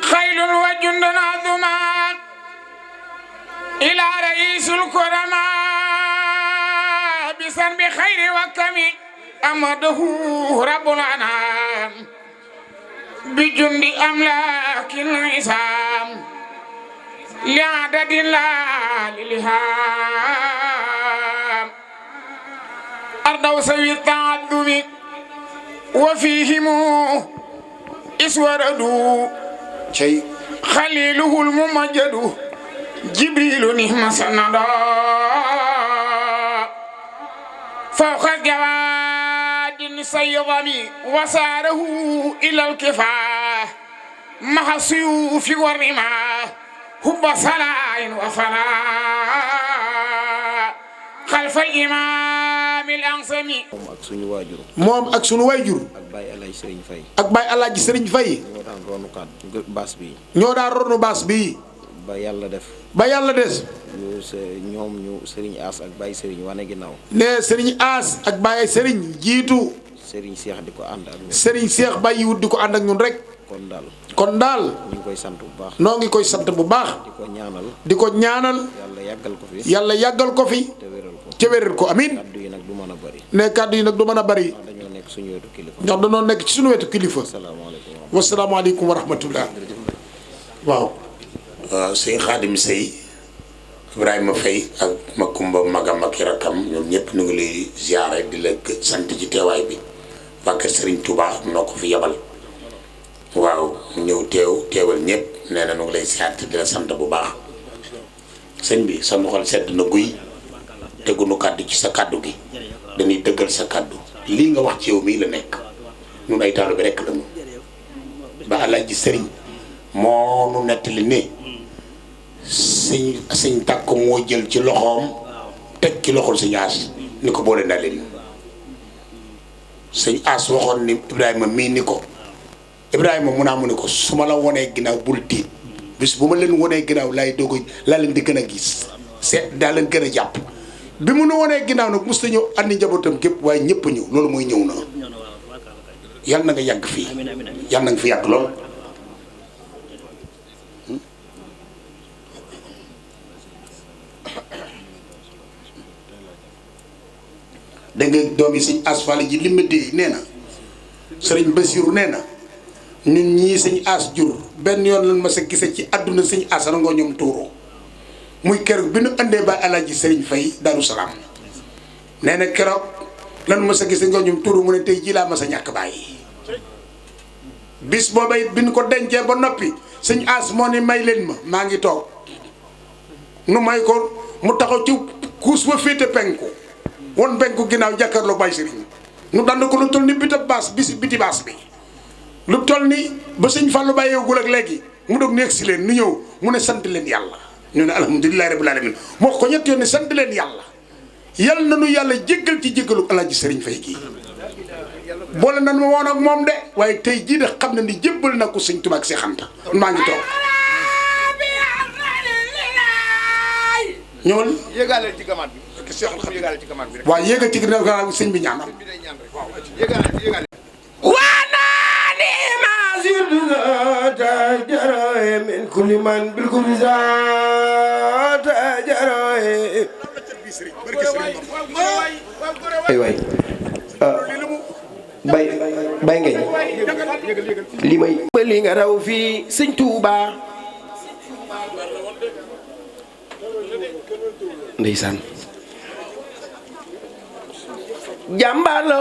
خيل وجند عظما إلى رئيس الكرماء بسن بخير وكم أمده رب الأنام بجند أملاك العصام لعدد لا للهام أرض سوي التعذب وفيهم اسوردوا شيء خليله الممجد جبريل نهم سندا فوق الجواد سيضمي وساره إلى الكفاه مع السيوف والرماه هب صلاة وفلاة خلف الإمام الأنصمي moom ak sunu waajur ak Baye Alaaji Sëriñ Fay ak Baye Alaaji Sëriñ Fay ñoo daan ronu baas bi ñoo daan ronu baas bii ba yàlla def ñu Sëriñ As ak Baye Sëriñ wane ginnaaw ne Sëriñ As ak Baye Sëriñ jiitu Sëriñ Seex di ko ànd ak ñun Sëriñ Seex Baye wut di ko ànd ak ñun rek kon daal ñu ngi koy sant bu baax noo ngi koy sant bu baax di ko ñaanal yàlla yàggal ko fi te wéral ko amiin kàddu yi nag du mën a bari ne kàddu yi nag du mën a bari dañoo nekk suñu wetu kilifa ndax dañoo nekk ci suñu wetu kilifa wasalaamaaleykum wa rahmatullah waaw sëñ Xaadim Sey Ibrahima Faye ak Makumba magam ak rakam ñoom ñëpp ñu ngi lay ziare di la sant ci teewaay bi Bakar Serigne Touba noo ko fi yabal waaw ñëw teewal ñëpp nee na ñu ngi lay ziare di la sant bu baax sëñ bi sama xol sedd na guy tegunu kàddu ci sa kàddu gi dañuy dëggal sa kàddu lii nga wax ci yow mii la nekk ñun ay taalibe bi rekk la ñu ba Alaaji Sëriñ moo nu nettali ne sëñ tàkk moo jël ci loxoom teg ci loxol sëñ As ni ko boole naa leen sëñ As waxoon ni Ibrahima mii ni ko Ibrahima mu naa mu ni ko su ma la wonee ginnaaw bul tiit bis bu ma leen wonee ginnaaw laa leen di gën a gis daa leen gën a jàpp bi mu nu wonee ginnaaw nag mos ta ñëw andi njabootam gépp waaye ñëpp a ñëw loolu mooy ñëw na yal na nga yàgg fii yal na nga fi yàgg lool da nga doom yi sëñ asfal ji li ma dee nee na sëriñ Basiru nee na ñun ñii sëñ as jur benn yoon lan ma sa gise ci àdduna sëñ as rangoo ñoom tuuroo muy keroog bi nu andee ba Alaaji Sëriñ Fay Daaru Salaam nee na keroog lan ma sa gise nga ñoom tuuru mu ne tey jii laa ma sa ñàkk bàyyi bis booba it bi ñu ko dencee ba noppi sëñ as moo ne may leen ma maa ngi toog nu may ko mu taxaw ci kuus ba féete penku won penku ginnaaw jàkkaarloo Baay Sëriñ nu dand ko lu toll ni biti baas bi lu toll ni ba sëñ Fallou bàyyeegul ak léegi mu doog nekk si leen nu ñëw mu ne sant leen yàlla ñu ne alhamdulilahi rabbil alamin moo ko ñett yoon ne sant leen yàlla yal na nu yàlla jéggal ci jéggalu Alaaji Sëriñ Fay gii boole nan ma woon ak moom de waaye tey jii de xam na ni jébbal na ko sëñ Tuubaa ak Seex Anta maa ngi toog ñëwal yéegaleel ci gamaat bi parce que Seexul Xadiim yéegaleel ci gamaat bi rek waaw yéegal ci gamaat bi sëñ bi ñaanal تجرى من كل من بالكل ذات تجرى ay waay bay ngeen li may li nga raw fii sëñ Tuuba ndeysaan jàmbaar la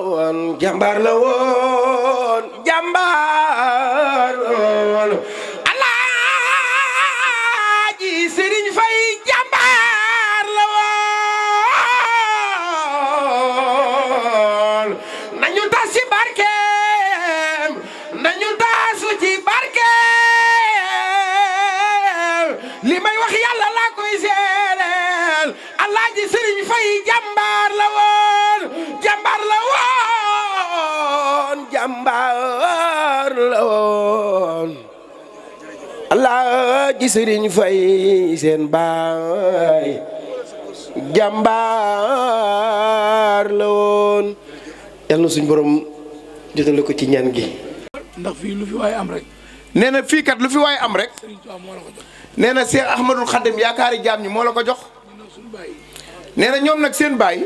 woon jàmbaar la woon jàmbaar la woon Alaaji Sëriñ Fay jàmbaar la woon nañu tas ci barkeem nañu tas ci barkeem li may wax yàlla laa koy seereel Alaaji Sëriñ Fay jàmbaar la woon jàmbaar la woon jàmbaar la woon Alaaji Sëriñ Fay seen baay jàmbaar la woon yàlla na suñ borom jotale ko ci ñaan gi ndax fii lu fi waaye am rek nee na fii kat lu fi waaye am rek nee na Cheikh Ahmadul Khadim yaakaari jaam ñi moo la ko jox nee na ñoom nag seen baay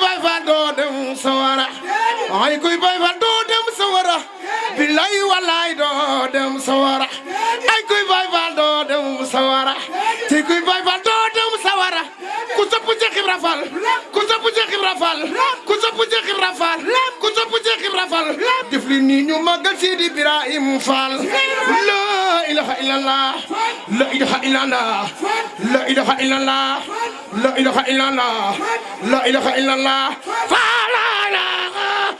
Baay Faal doo dem sawara ay kuy Baay Faal doo dem sawara billaay wallaay doo dem sawara ay kuy Baay Faal doo dem sawara te kuy Baay Faal doo dem sawara ku sopp Cheikh Ibra Fall ku sopp Cheikh Ibra Fall ku sopp Cheikh Ibra Fall ku sopp Cheikh Ibra Fall def li nii ñu màggal Sidi Ibrahim Fall la ilaha illallah la ilaha illallah la ilaha illallah la ilaha illallah la ilaha illallah fa la ilaha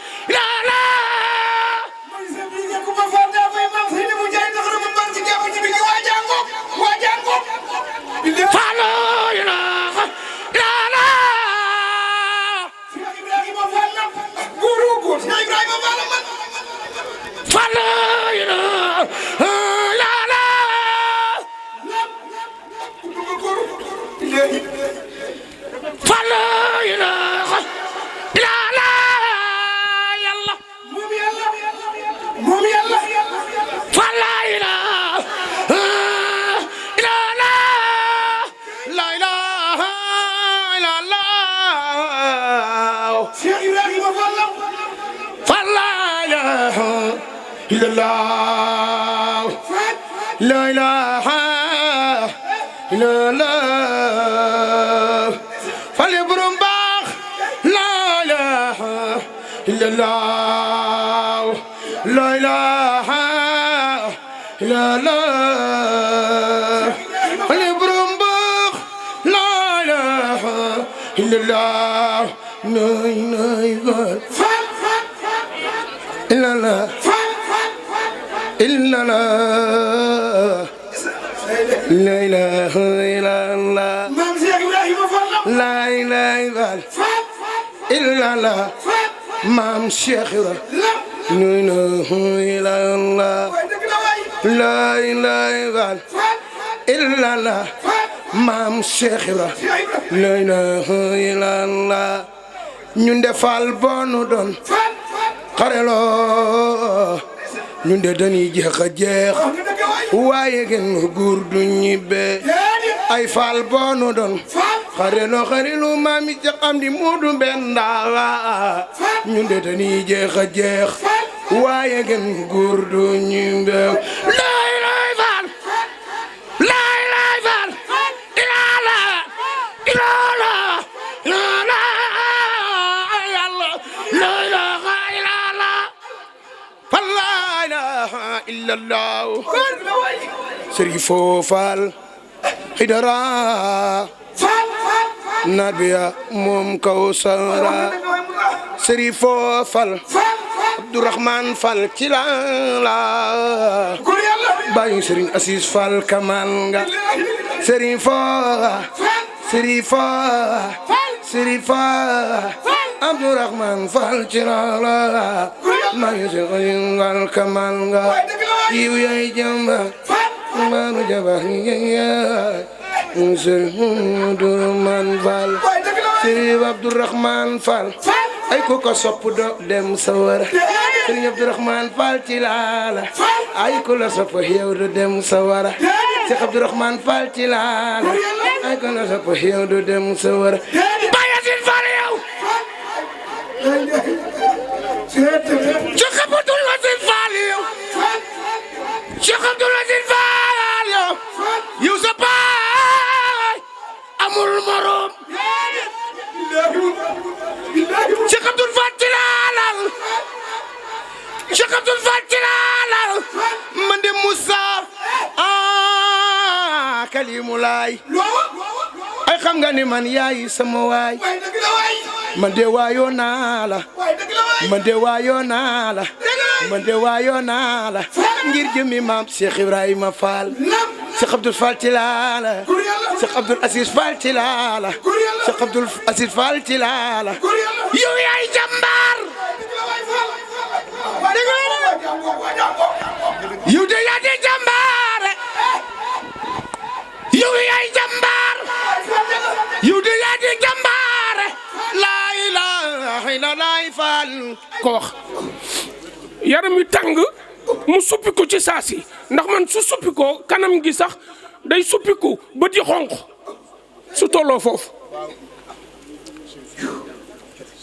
illallah La ilaha illallah fale borom baax la ilaha illallah la ilaha illallah fale borom baax la ilaha illallah la ilaha illallah illallah la ilaha illallah Maam Cheikh Ibrahima Fall la ilaha illallah Maam Cheikh Ibrahima la ilaha illallah Maam Cheikh Ibrahima la ilaha illallah ñun defal bonu doon xarelo ñun de dañuy jeex a jeex waaye gën góor du ñibbe ay faal boonu doon xarelu maami ca xam di muudu mbenda ñun de dañuy jeex a jeex waaye gën góor du ñibbe lay lay faal lay lay faal ilala ilala ilala yàlla la ilaha illallah la ilaha illallah Serifo Fall Idara Nabiya moom Kawsara Serifo Fall Abdourahman Fall Kilala Baye Serigne Assis Fall Kamal nga Serifo Abdourahman Fall Kilala Baye Serigne Fall Kamal nga yiw yaay jamba manu jaba Serigne Abdourahman Fall Serigne Abdourahman Fall ay ko ko sopp do dem sawara Serigne Abdourahman Fall Tilala ay ko la sopp yow do dem sawara Cheikh Abdourahman Fall Tilala ay ko la sopp yow do dem sawara Baye Sin Fall yow Cheikh Abdourahman Fall yow Cheikh Abdourahman Fall yow sa baay amul morom Cheikh Abdoul Fall Tilala Cheikh Abdoul Fall Tilala man de Moussa Kalimulaay ay xam nga ni man yaay sama waay man de waayoo naa la man de waayoo naa la man de waayoo naa la ngir jëmi maam Cheikh Ibrahima Fall Cheikh Abdoul Fall Tilala Cheikh Abdoul Aziz Fall Tilala Cheikh Abdoul Aziz Fall Tilala yow yaay jàmbaar yow de yaa di jàmbaar yow yaay jàmbaar yow de yaa di jàmbaar la ilaha illallah Fall ko wax yaram wi tàng mu suppi ko ci saasi ndax man su suppi ko kanam gi sax day suppiku bët yi xonq su tolloo foofu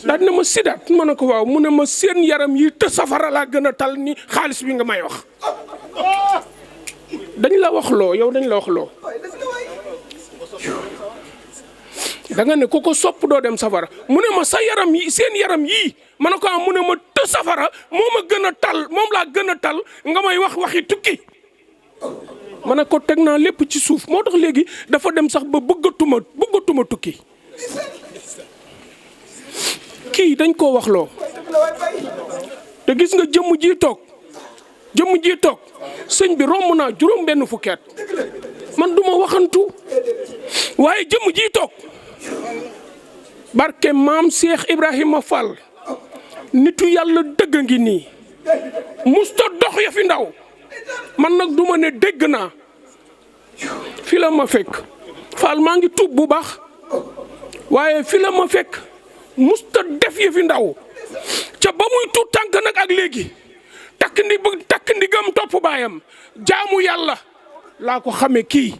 daal na ma Sidaat ma ne ko waaw mu ne ma seen yaram yi te safara laa gën a tal ni xaalis bi nga may wax dañ la wax loo yow dañ la wax loo da nga ne ku ko sopp doo dem safara mu ne ma sa yaram yi seen yaram yii ma ne ko am mu ne ma te safara moo ma gën a tal moom laa gën a tal nga may wax waxi tukki ma ne ko teg naa lépp ci suuf moo tax léegi dafa dem sax ba bëggatuma tukki kii dañ koo wax loo te gis nga jëmm ji toog sëñ bi romb naa juróom benn fukki at man duma waxantu waaye jëmm ji toog barke maam Cheikh Ibrahima Fall nitu yàlla dëgg ngi nii musta dox ya fi ndaw man nag duma ne dégg naa fi la ma fekk Fall maa ngi tuub bu baax waaye fi la ma fekk musta def ya fi ndaw ca ba muy tuut tànk nag ak léegi takk ndigam topp baayam jaamu yàlla laa ko xame kii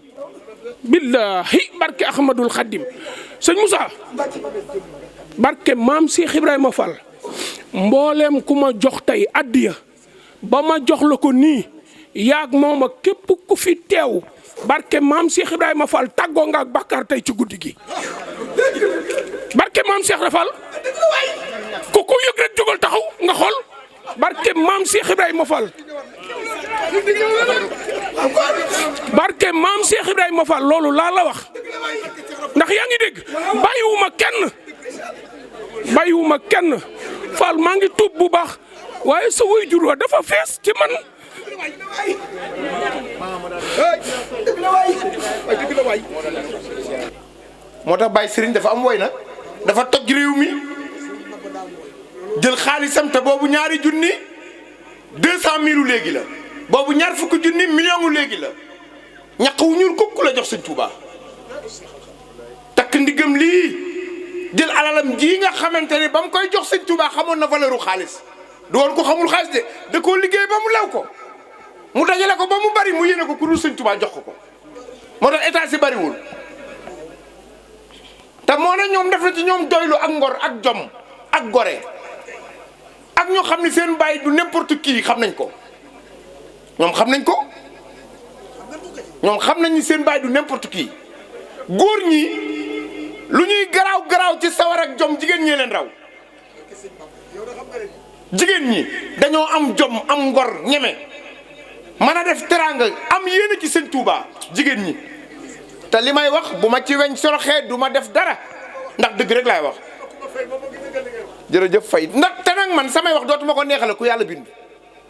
billahi barke Ahmadul Xaddim sëñ Moussa barke maam Cheikh Ibrahima Fall mbooleem ku ma jox tey addiya ba ma jox la ko nii yaag moom ak képp ku fi teew barke maam Cheikh Ibrahima Fall tàggoo nga ak bàkkaar tey ci guddi gi barke maam Cheikh Ibrahima Fall ku ko yëg rek jógal taxaw nga xool barke maam Cheikh Ibrahima Fall barke maam Cheikh Ibrahima Fall loolu laa la wax ndax yaa ngi dégg bàyyiwuma kenn Fall maa ngi tuub bu baax waaye sa waajur wa dafa fees ci man moo tax Baye Serigne dafa am woy nag dafa toj réew mi jël xaalisam te boobu ñaari junni 200 000 léegi la boobu ñaar fukki junni million léegi la ñaq wu ñuul kukk la jox sëñ Touba takk ndigam lii jël alalam ji nga xamante ne ba mu koy jox sëñ Touba xamoon na valeur u xaalis du woon ko xamul xaalis de da koo liggéey ba mu lew ko mu dajale ko ba mu bari mu yéene ko ku dul sëñ Touba jox ko moo tax état si bariwul te moo ne ñoom def na ci ñoom doylu ak ngor ak jom ak gore ak ñoo xam ne seen bàyyi du n'importe qui xam nañ ko ñoom xam nañ ko ñoom xam nañ ni seen bàyyi du n'importe qui góor ñi lu ñuy garaaw ci sawar ak jom jigéen ñee leen raw jigéen ñi dañoo am jom am ngor ñeme mën a def teraanga am yéene ci sëñ Touba jigéen ñi te li may wax bu ma ci weñ soroxee du ma def dara ndax dëgg rek laay wax jërëjëf Faye ndax te nag man samay wax dootuma ko neexale ku yàlla bind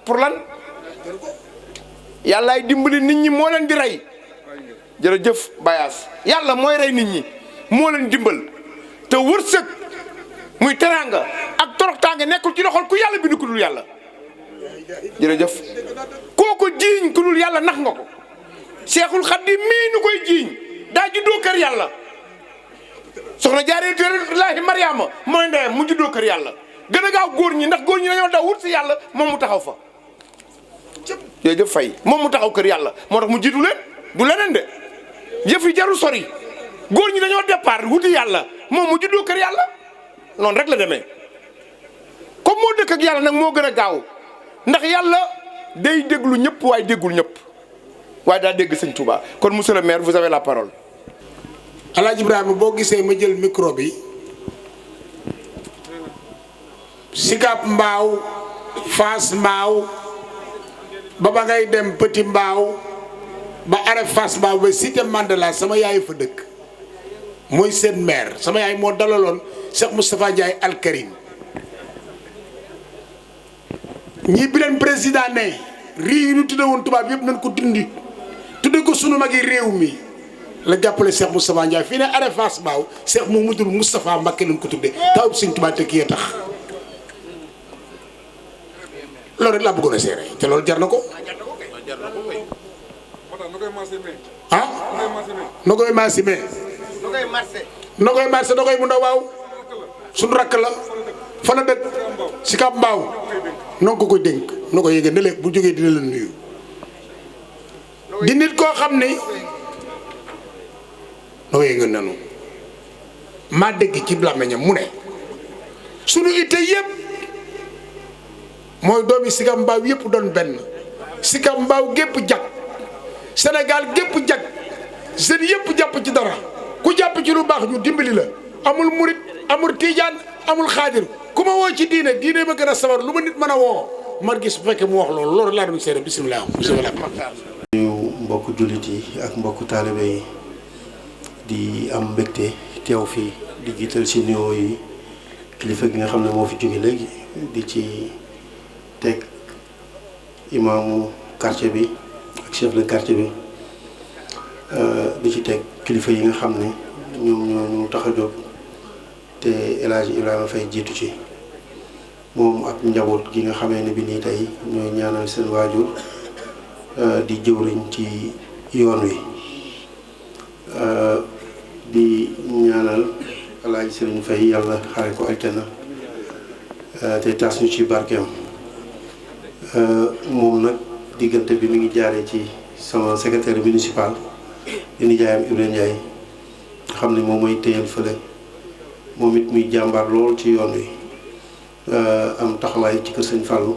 pour lan yàllaay dimbali nit ñi moo leen di rey jërëjëf Bayaas yàlla mooy rey nit ñi moo leen dimbal te wërsëg muy teraanga ak toroxtaange nekkul ci loxol ku yàlla bind ku dul yàlla jërëjëf kooku jiiñ ku dul yàlla nax nga ko Seexul Xadiim mii nu koy jiiñ daa juddoo kër yàlla soxna Jaaratullaahi Mariama mooy ndeyam mu juddoo kër yàlla gën a gaaw góor ñi ndax góor ñi dañoo daw wut si yàlla moom mu taxaw fa jërëjëf Faye moom mu taxaw kër yàlla moo tax mu jiitu leen du leneen de yëf yi jarul sori góor ñi dañoo départ wuti yàlla moom mu juddoo kër yàlla noonu rek la demee comme moo dëkk ak yàlla nag moo gën a gaaw ndax yàlla day déglu ñëpp waaye déggul ñëpp waaye daa dégg sëñ Touba kon monsieur le maire vous avez la parole. Alaaji Ibrahima boo gisee ma jël micro bi Sicap Mbao Fass Mbao ba ngay dem Petit Mbao ba arrêt Fass Mbao ba cité Mandela sama yaay fa dëkk mooy seen maire sama yaay moo dalaloon Cheikh Moustapha Ndiaye Al Karim ñii bi leen président ne rii yi ñu tudde woon tubaab yëpp nañ ko dindi tudde ko sunu mag yi réew mi la jàppale Cheikh Moustapha Ndiaye fii ne arrêt Fass Mbao Cheikh Mouhamadoul Moustapha Mbacké lañ ko tudde taw bi Sëñ Tuubaa te kii tax loolu rek laa bëggoon a seere te loolu jar na ko ah na koy marché mais na koy marché da koy mu ndaw waaw suñu rakk la fa la dëkk Sicap Mbao noo ko koy dénk noo ko yëgee ne léegi bu jógee dina la nuyu di nit koo xam ni noo ko yëgee nanu maa dégg ci làmmiñam mu ne sunu itte yëpp mooy doomi Sicap Mbao yëpp doon benn Sicap Mbao gépp jag Sénégal gépp jag jeunes yëpp jàpp ci dara ku jàpp ci lu baax ñu dimbali la amul murit amul tiijaan amul xaadir ku ma woo ci diine ma gën a sawar lu ma nit mën a woo man gis bu fekkee mu wax loolu laa doon seede bisimilah. ñu mbokku jullit yi ak mbokku taalibe yi di am mbégte teew fii di jiital si nuyoo yi kilifa gi nga xam ne moo fi jóge léegi di ci teg imaamu quartier bi ak chef de quartier bi di ci teg kilifa yi nga xam ne ñoom ñoo ñu tax a jóg te El Hadj Ibrahima Faye jiitu ci moom ak njaboot gi nga xamee ne bi nii tey ñooy ñaanal seen waajur di jëwriñ ci yoon wi di ñaanal El Hadj Serigne Faye yàlla xaare ko aljana te tas ñu ci barkeem moom nag diggante bi mi ngi jaaree ci sama secrétaire municipal di nijaayam Ibrahima Ndiaye nga xam ne moom mooy téyal fële moom it muy jàmbaar lool ci yoon wi am taxawaay ci kër Sëñ Fallou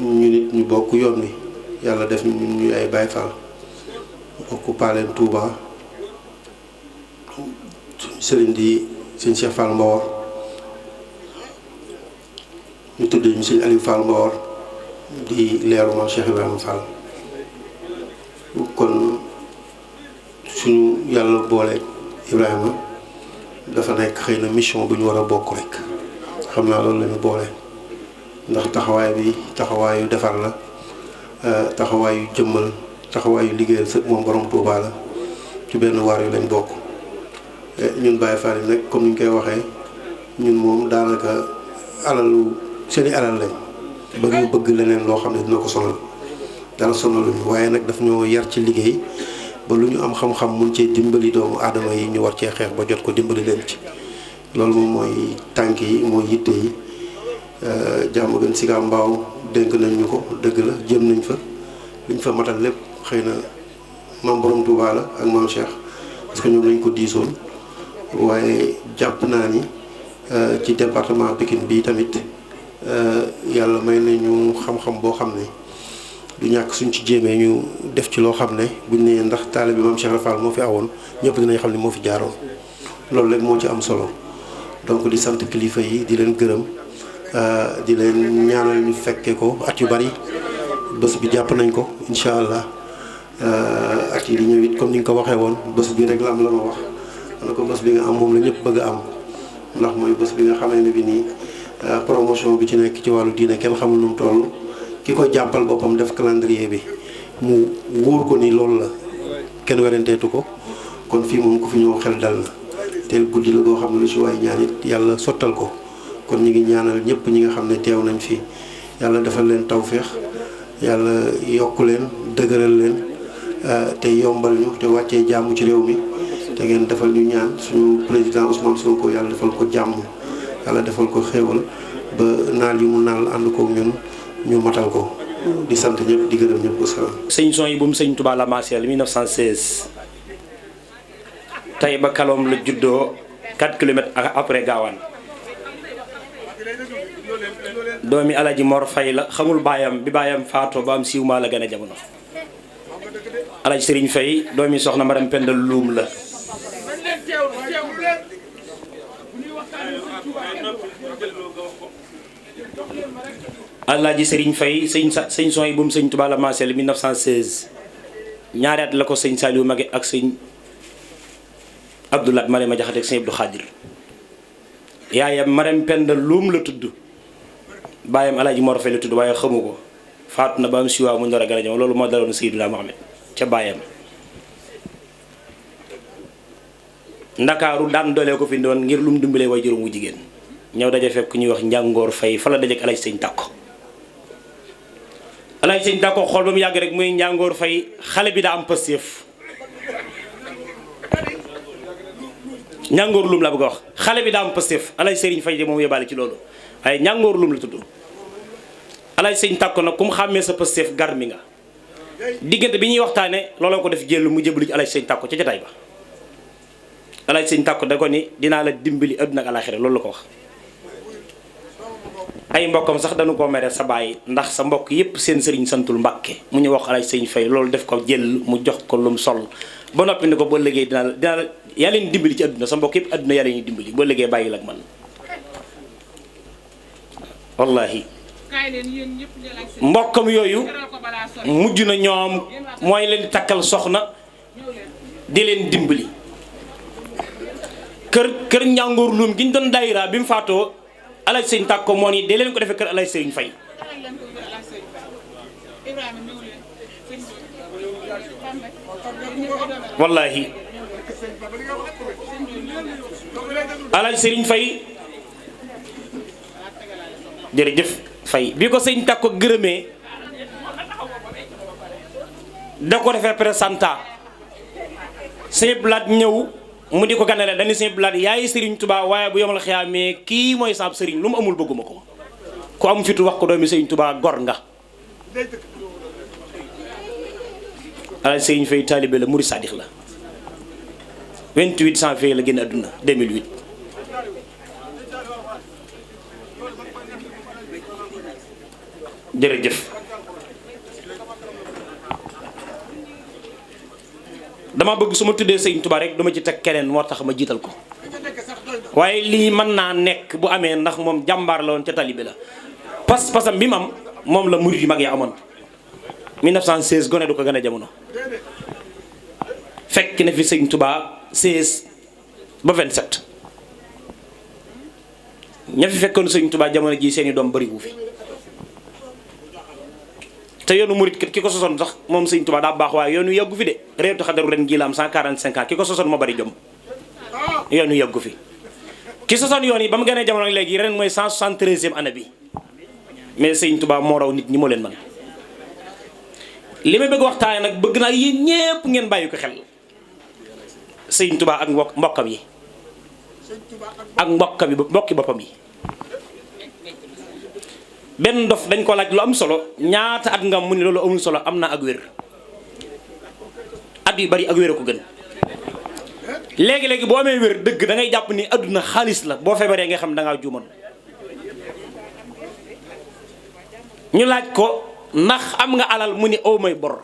ñu nit ñu bokk yoon wi yàlla def ñu ay Baye Fall bokk Paaleen Touba sëriñ di sëñ Cheikh Fall Mbawor ñu tuddee ñu sëñ Aliou Fall Mbawor di leeru ma Cheikh Ibrahima Fall kon suñu yàlla boole Ibrahima dafa nekk xëy na mission bu ñu war a bokk rek xam naa loolu la ñu boole ndax taxawaay bi taxawaayu defar la taxawaayu jëmmal taxawaayu liggéeyal sëg moom borom Touba la ci benn waar yu lañ bokk ñun Baye Fall yi nag comme ni ñu koy waxee ñun moom daanaka alalu seeni alal lañ ba ñu bëgg leneen loo xam ne dina ko sonal dara sonaluñu waaye nag daf ñoo yar ci liggéey ba lu ñu am xam-xam mun cee dimbali doomu aadama yi ñu war cee xeex ba jot ko dimbali leen ci loolu moom mooy tànk yi mooy yitte yi jàmm gën Sicap Mbao dénk nañ ñu ko dëgg la jëm nañ fa liñ fa matal lépp xëy na maam borom Touba la ak maam Cheikh parce que ñoom lañ ko diisoon waaye jàpp naa ni ci département Pikine bii tamit yàlla may nañu xam-xam boo xam ne du ñàkk suñ ci jéemee ñu def ci loo xam ne buñ nee ndax taalibe bi maam Cheikh Rafal moo fi awoon ñëpp dinañ xam ne moo fi jaaroon loolu rek moo ci am solo donc di sant kilifa yi di leen gërëm di leen ñaanal ñu fekke ko at yu bari bés bi jàpp nañ ko incha allah at yi di ñëw it comme ni nga ko waxee woon bés bi rek la am la ma wax na ko bés bi nga am moom la ñëpp bëgg a am ndax mooy bés bi nga xamee ne bi nii promotion bi ci nekk ci wàllu diine kenn xamul nu mu toll ki ko jàppal boppam def calendrier bi mu wóor ko ni loolu la kenn werenteetu ko kon fii moom ku fi ñëw xel dal na te guddi la goo xam ne lu si waay ñaan it yàlla sottal ko kon ñu ngi ñaanal ñëpp ñi nga xam ne teew nañ fi yàlla defal leen tawféex yàlla yokku leen dëgëral leen te yombal ñu te wàccee jàmm ci réew mi te ngeen defal ñu ñaan suñu président Ousmane Sonko yàlla defal ko jàmm yàlla defal ko xéewal ba naal yi mu naal ànd koog ñun ñu matal ko di sant ñëpp di gërëm ñëpp wasalaam. sëñ son yi bu mu sëñ Touba la Massiel 1916 tey ba Kalom la juddoo 4 kilomètres après Gawane doomi Alaji Mor Faye la xamul baayam bi baayam faatoo ba am siiw maa la gën a jamono Alaji Serigne Faye doomi soxna Maram Pendal Luum la Alaji Serigne Faye sëñ son yi bu mu sëñ Touba la Massiel 1916 ñaari at la ko sëñ Saliou Maguette ak sëñ Abdoulaye Marema Jaxate ak sëñ Abdou Khadir yaayam Maram Pendal Luum la tudd baayam Alaji Mor Faye la tudd waaye xamu ko faatu na ba am siwaa mu ndor a gën a jam loolu moo daloon Seydina Mohamed ca baayam ndakaaru daan doolee ko fi doon ngir lu mu dimbalee way juróom wu jigéen ñëw daje fekk ñuy wax njàngoor Faye fa la dajeek Alaji Sëñ Tàkko Alaji Sëñ Tàkko xool ba mu yàgg rek muy njàngoor Faye xale bi daa am pëstéef njàngoor lum la bëgg a wax xale bi daa am pëstéef Alaji Sëriñ Faye de moom yóbbaale ci loolu waaye njàngoor lum la tudd Alaji Sëñ Tàkko nag ku mu xàmmee sa pëstéef gar mi nga diggante bi ñuy waxtaane looloo ko def jël mu jëblu ci Alaji Sëñ Tàkko ca jataay ba Alaji Sëñ Tàkko da ko ni dinaa la dimbali àdduna ak alaaxira loolu la ko wax ay mbokkam sax dañu koo mere sa bàyyi ndax sa mbokk yépp seen sëriñ santul Mbàkke mu ñu wax Alaaji Sëriñ Fay loolu def ko jël mu jox ko lum sol ba noppi ni ko boo liggéey dina yaa leen dimbali ci àdduna sa mbokk yépp àdduna yaa leen dimbali boo liggéey bàyyi la ak man wallahi mbokkam yooyu mujj na ñoom mooy leen di takkal soxna di leen dimbali kër njàngoor luum gi ñu doon daayira bi mu faatoo Alaaji Sëriñ Tàkko moo ni dee leen ko defee kër Alaaji Sëriñ Fay wallahi Alaaji Sëriñ Fay jërëjëf Fay bi ko Sëriñ Tàkko gërëmee da ko defee présentant Sëriñ Blaat ñëw mu di ko ganale dañu Sëriñ Blaat yaay Sëriñ Tuubaa waaye bu yomal xiyaamee kii mooy saab sëriñ lu mu amul bëgguma ko ku am fitu wax ko doomi Sëriñ Tuubaa gor nga Alaaji Sëriñ Fay taalibe la murid sadix la 28 janvier la génn àdduna 2008 jërëjëf dama bëgg su ma tuddee Sëriñ Tuubaa rek duma ci teg keneen moo tax ma jiital ko waaye lii mën naa nekk bu amee ndax moom jàmbaar la woon ca talibe la pas-pasam bi mu am moom la murid yu mag ya amoon 1916 gone du ko gën a jamono fekk na fi Sëriñ Tuubaa 16 ba 27 ña fi fekkoon Sëriñ Tuubaa jamono ji seeni doom bariwu fi te yoonu murit ki ko sosoon sax moom Sëriñ Tuubaa daa baax waaye yoonu yàggu fi de réetu xadaru ren gii la am 145 ans ki ko sosoon moo bari jom yoonu yàggu fi ki sosoon yoon yi ba mu gënee jamono léegi ren mooy 173e année bi mais Sëriñ Tuubaa moo raw nit ñi moo leen man li may bëgg waxtaane nag bëgg naa yéen ñépp ngeen bàyyi ko xel Sëriñ Tuubaa ak mbokkam yi ak mbokki boppam yi benn dof dañ ko laaj lu am solo ñaata at nga mu ni loolu amul solo am na ak wér at yu bari ak wér a ko gën léegi-léegi boo amee wér dëgg da ngay jàpp ni adduna xaalis la boo feebaree nga xam da ngaa juumoon ñu laaj ko ndax am nga alal mu ni aw may bor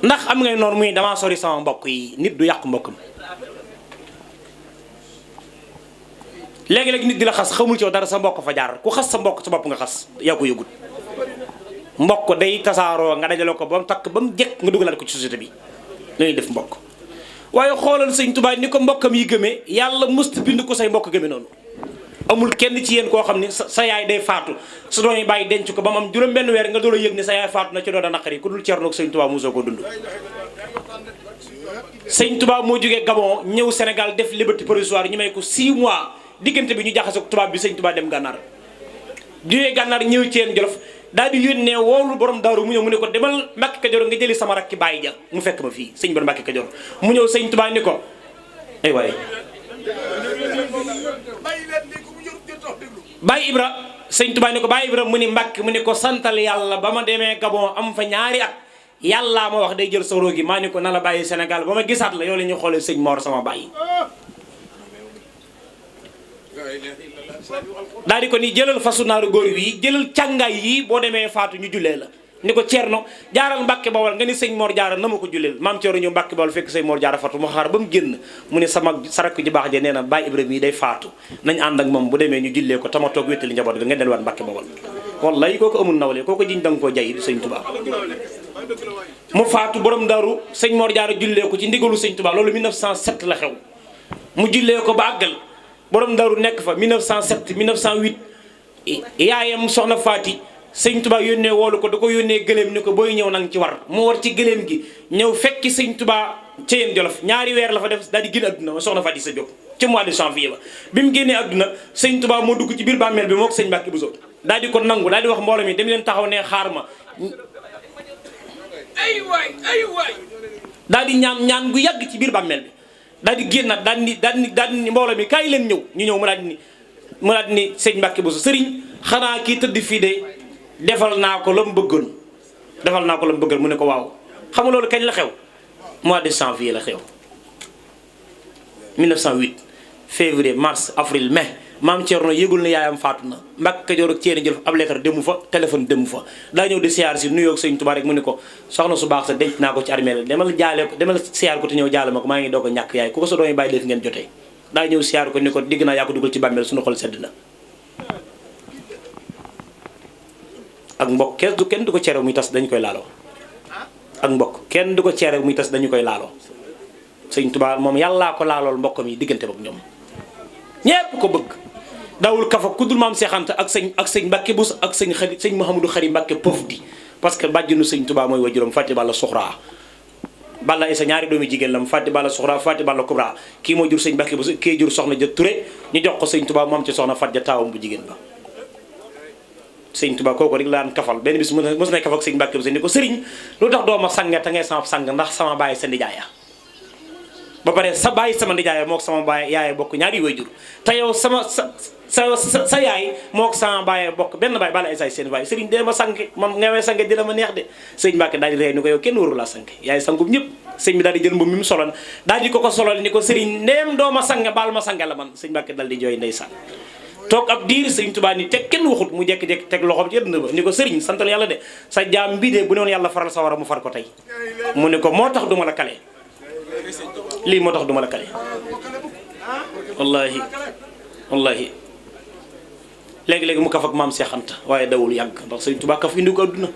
ndax am ngay noor muy damaa sori sama mbokk yi nit du yàq mbokkam léegi-léegi nit di la xas xamul ci dara sa mbokk fa jaar ku xas sa mbokk sa bopp nga xas yaa ko yëgut mbokk day tasaaroo nga dajale ko ba mu takk ba mu jekk nga dugalaat ko ci société bi lañuy def mbokk waaye xoolal Sëriñ Tuubaa ni ko mbokkam yi gëmee yàlla musta bind ko say mbokk gëmee noonu amul kenn ci yéen koo xam ni sa yaay day faatu su doon bàyyi denc ko ba mu am juróom benn weer nga doon yëg ni sa yaay faatu na ci doon a naqari ku dul Ceerno ak Sëriñ Tuubaa mosoo ko dund Sëriñ Tuubaa moo jógee Gabon ñëw Sénégal def liberté provisoire ñu may ko 6 mois diggante bi ñu jaxasoo tubaab bi Sëriñ Tuubaa dem gànnaar jógee gànnaar ñëw Ceen Jolof daal di yónnee woolu borom daaru mu ñëw mu ne ko demal Mbàkke Kajoor nga jëli sama rakki Baay ja mu fekk ma fii sëñ bi Mbàkke Kajoor mu ñëw Sëriñ Tuubaa ni ko ay waay Baay Ibra Sëriñ Tuubaa ni ko Baay Ibra mu ni Mbàkke mu ni ko santal yàlla ba ma demee Gabon am fa ñaari at yàllaa ma wax day jël soro gi maa ni ko na la bàyyi Sénégal ba ma gisaat la yow la ñu xoolee sëñ Mor sama bàyyi daal di ko ni jëlal fasu naaru góor yi jëlal càngaay yi boo demee faatu ñu jullee la ni ko Ceerno jaaral Mbàkke Bawol nga ni sëñ Mor Jaara na ma ko julleel maam Ceerno ñëw Mbàkke Bawol fekk sëñ Mor Jaara faatu mu xaar ba mu génn mu ne sama sarak ji baax ja nee na Baay Ibrahima yi day faatu nañ ànd ak moom bu demee ñu jullee ko tama toog wéttali njaboot ga nga delluwaat Mbàkke Bawol wallahi kooku amul nawle kooku jiñ danga koo jay sëñ Tuubaa mu faatu borom daru sëñ Mor Jaara jullee ko ci ndigalu sëñ Tuubaa loolu 1907 la xew mu jullee ko ba àggal borom daru nekk fa 1907 1908 yaayam soxna Faati sëñ Tuubaa yónnee woolu ko da ko yónnee gëléem ni ko booy ñëw nang ci war mu war ci gëléem gi ñëw fekki sëñ Tuubaa Ceyeen Jolof ñaari weer la fa def daal di génn adduna ma soxna Faati sa jóg ci mois de janvier ba bi mu génnee adduna sëñ Tuubaa moo dugg ci biir bàmmeel bi moo ko sëñ Mbàkke Buso daal di ko nangu daal di wax mbooloo mi dem leen taxaw ne xaar ma daal di ñaan gu yàgg ci biir bàmmeel bi daal di génnaat daal di mbooloo mi kaay leen ñëw ñu ñëw mu daal di ni sëñ Mbàkke Buso sëriñ xanaa kii tëdd fii de defal naa ko la mu bëggoon mu ne ko waaw xam nga loolu kañ la xew mois de janvier la xew 1908 février mars avril mai maam Thierno yëgul ne yaayam faatu na Mbàkke Kajoor ak Ceeri Jolof ab lettre demu fa téléphone demu fa daa ñëw di siyaar si nuyoo ak sëñ Tuubaa rek mu ne ko soxna su baax sa denc naa ko ci armée la demal jaale ko demal siyaar ko te ñëw jaale ma ko maa ngi doog a ñàkk yaay ku ko sa doom yi bàyyi def ngeen jotee daa ñëw siyaar ko ni ko digg naa yaa ko dugal ci bàmmeel suñu xol sedd na ak mbokk kenn du ko cere muy tas dañu koy laaloo ak mbokk kenn du ko cere muy tas dañu koy laaloo sëñ Tuubaa moom yàllaa ko laalool mbokkam yi diggante ak ñoom ñépp ko bëgg daawul kafa ku dul maam Seex Anta ak sëñ Mbàkke Bus ak sëñ Mouhamadou Xari Mbàkke Pof di parce que bàjjinu sëñ Tuubaa mooy wajuram Fati Balla Suxra Balla Isa ñaari doomi jigéen lam Fati Balla Suxra Fati Balla Kubra kii moo jur sëñ Mbàkke Bus kii jur soxna ja Ture ñu jox ko sëñ Tuubaa moom ci soxna Fat ja taawam bu jigéen ba sëñ Tuubaa kooku rek laan kafal benn bis mos na kaf ak sëñ Mbàkke Bus ni ko sëriñ lu tax doo ma sange te ngay sama sang ndax sama bàyyi sa nijaaya ba pare sa bàyyi sama nijaaya moo ko sama bàyyi yaay bokk ñaari waajur te yow sa yaay moo ko sama bàyyi bokk benn bàyyi bala ay say seen bàyyi sëriñ dee ma sang man nga may sange dina ma neex de sëñ Mbàkke daal di ree ni ko yow kenn waru laa sang yaay sangum ñëpp sëñ bi daal di jël mbubb mi mu soloon daal di ko solol ni ko sëriñ ndeem doo ma sange baal ma sange la man sëñ Mbàkke daal di jooy ndeysaan toog ab diir sëñ Tuubaa ni teg kenn waxut mu jekki-jekki teg loxoom ci dënd ba ni ko sëriñ santal yàlla de sa jaam bii de bu ne woon yàlla faral sa war a mu far ko tey mu ne ko moo tax duma la kale lii moo tax duma la kale wallahi léegi-léegi mu kaf ak maam Seex Anta waaye dawul yàgg ndax sëñ Tuubaa kaf indi ko adduna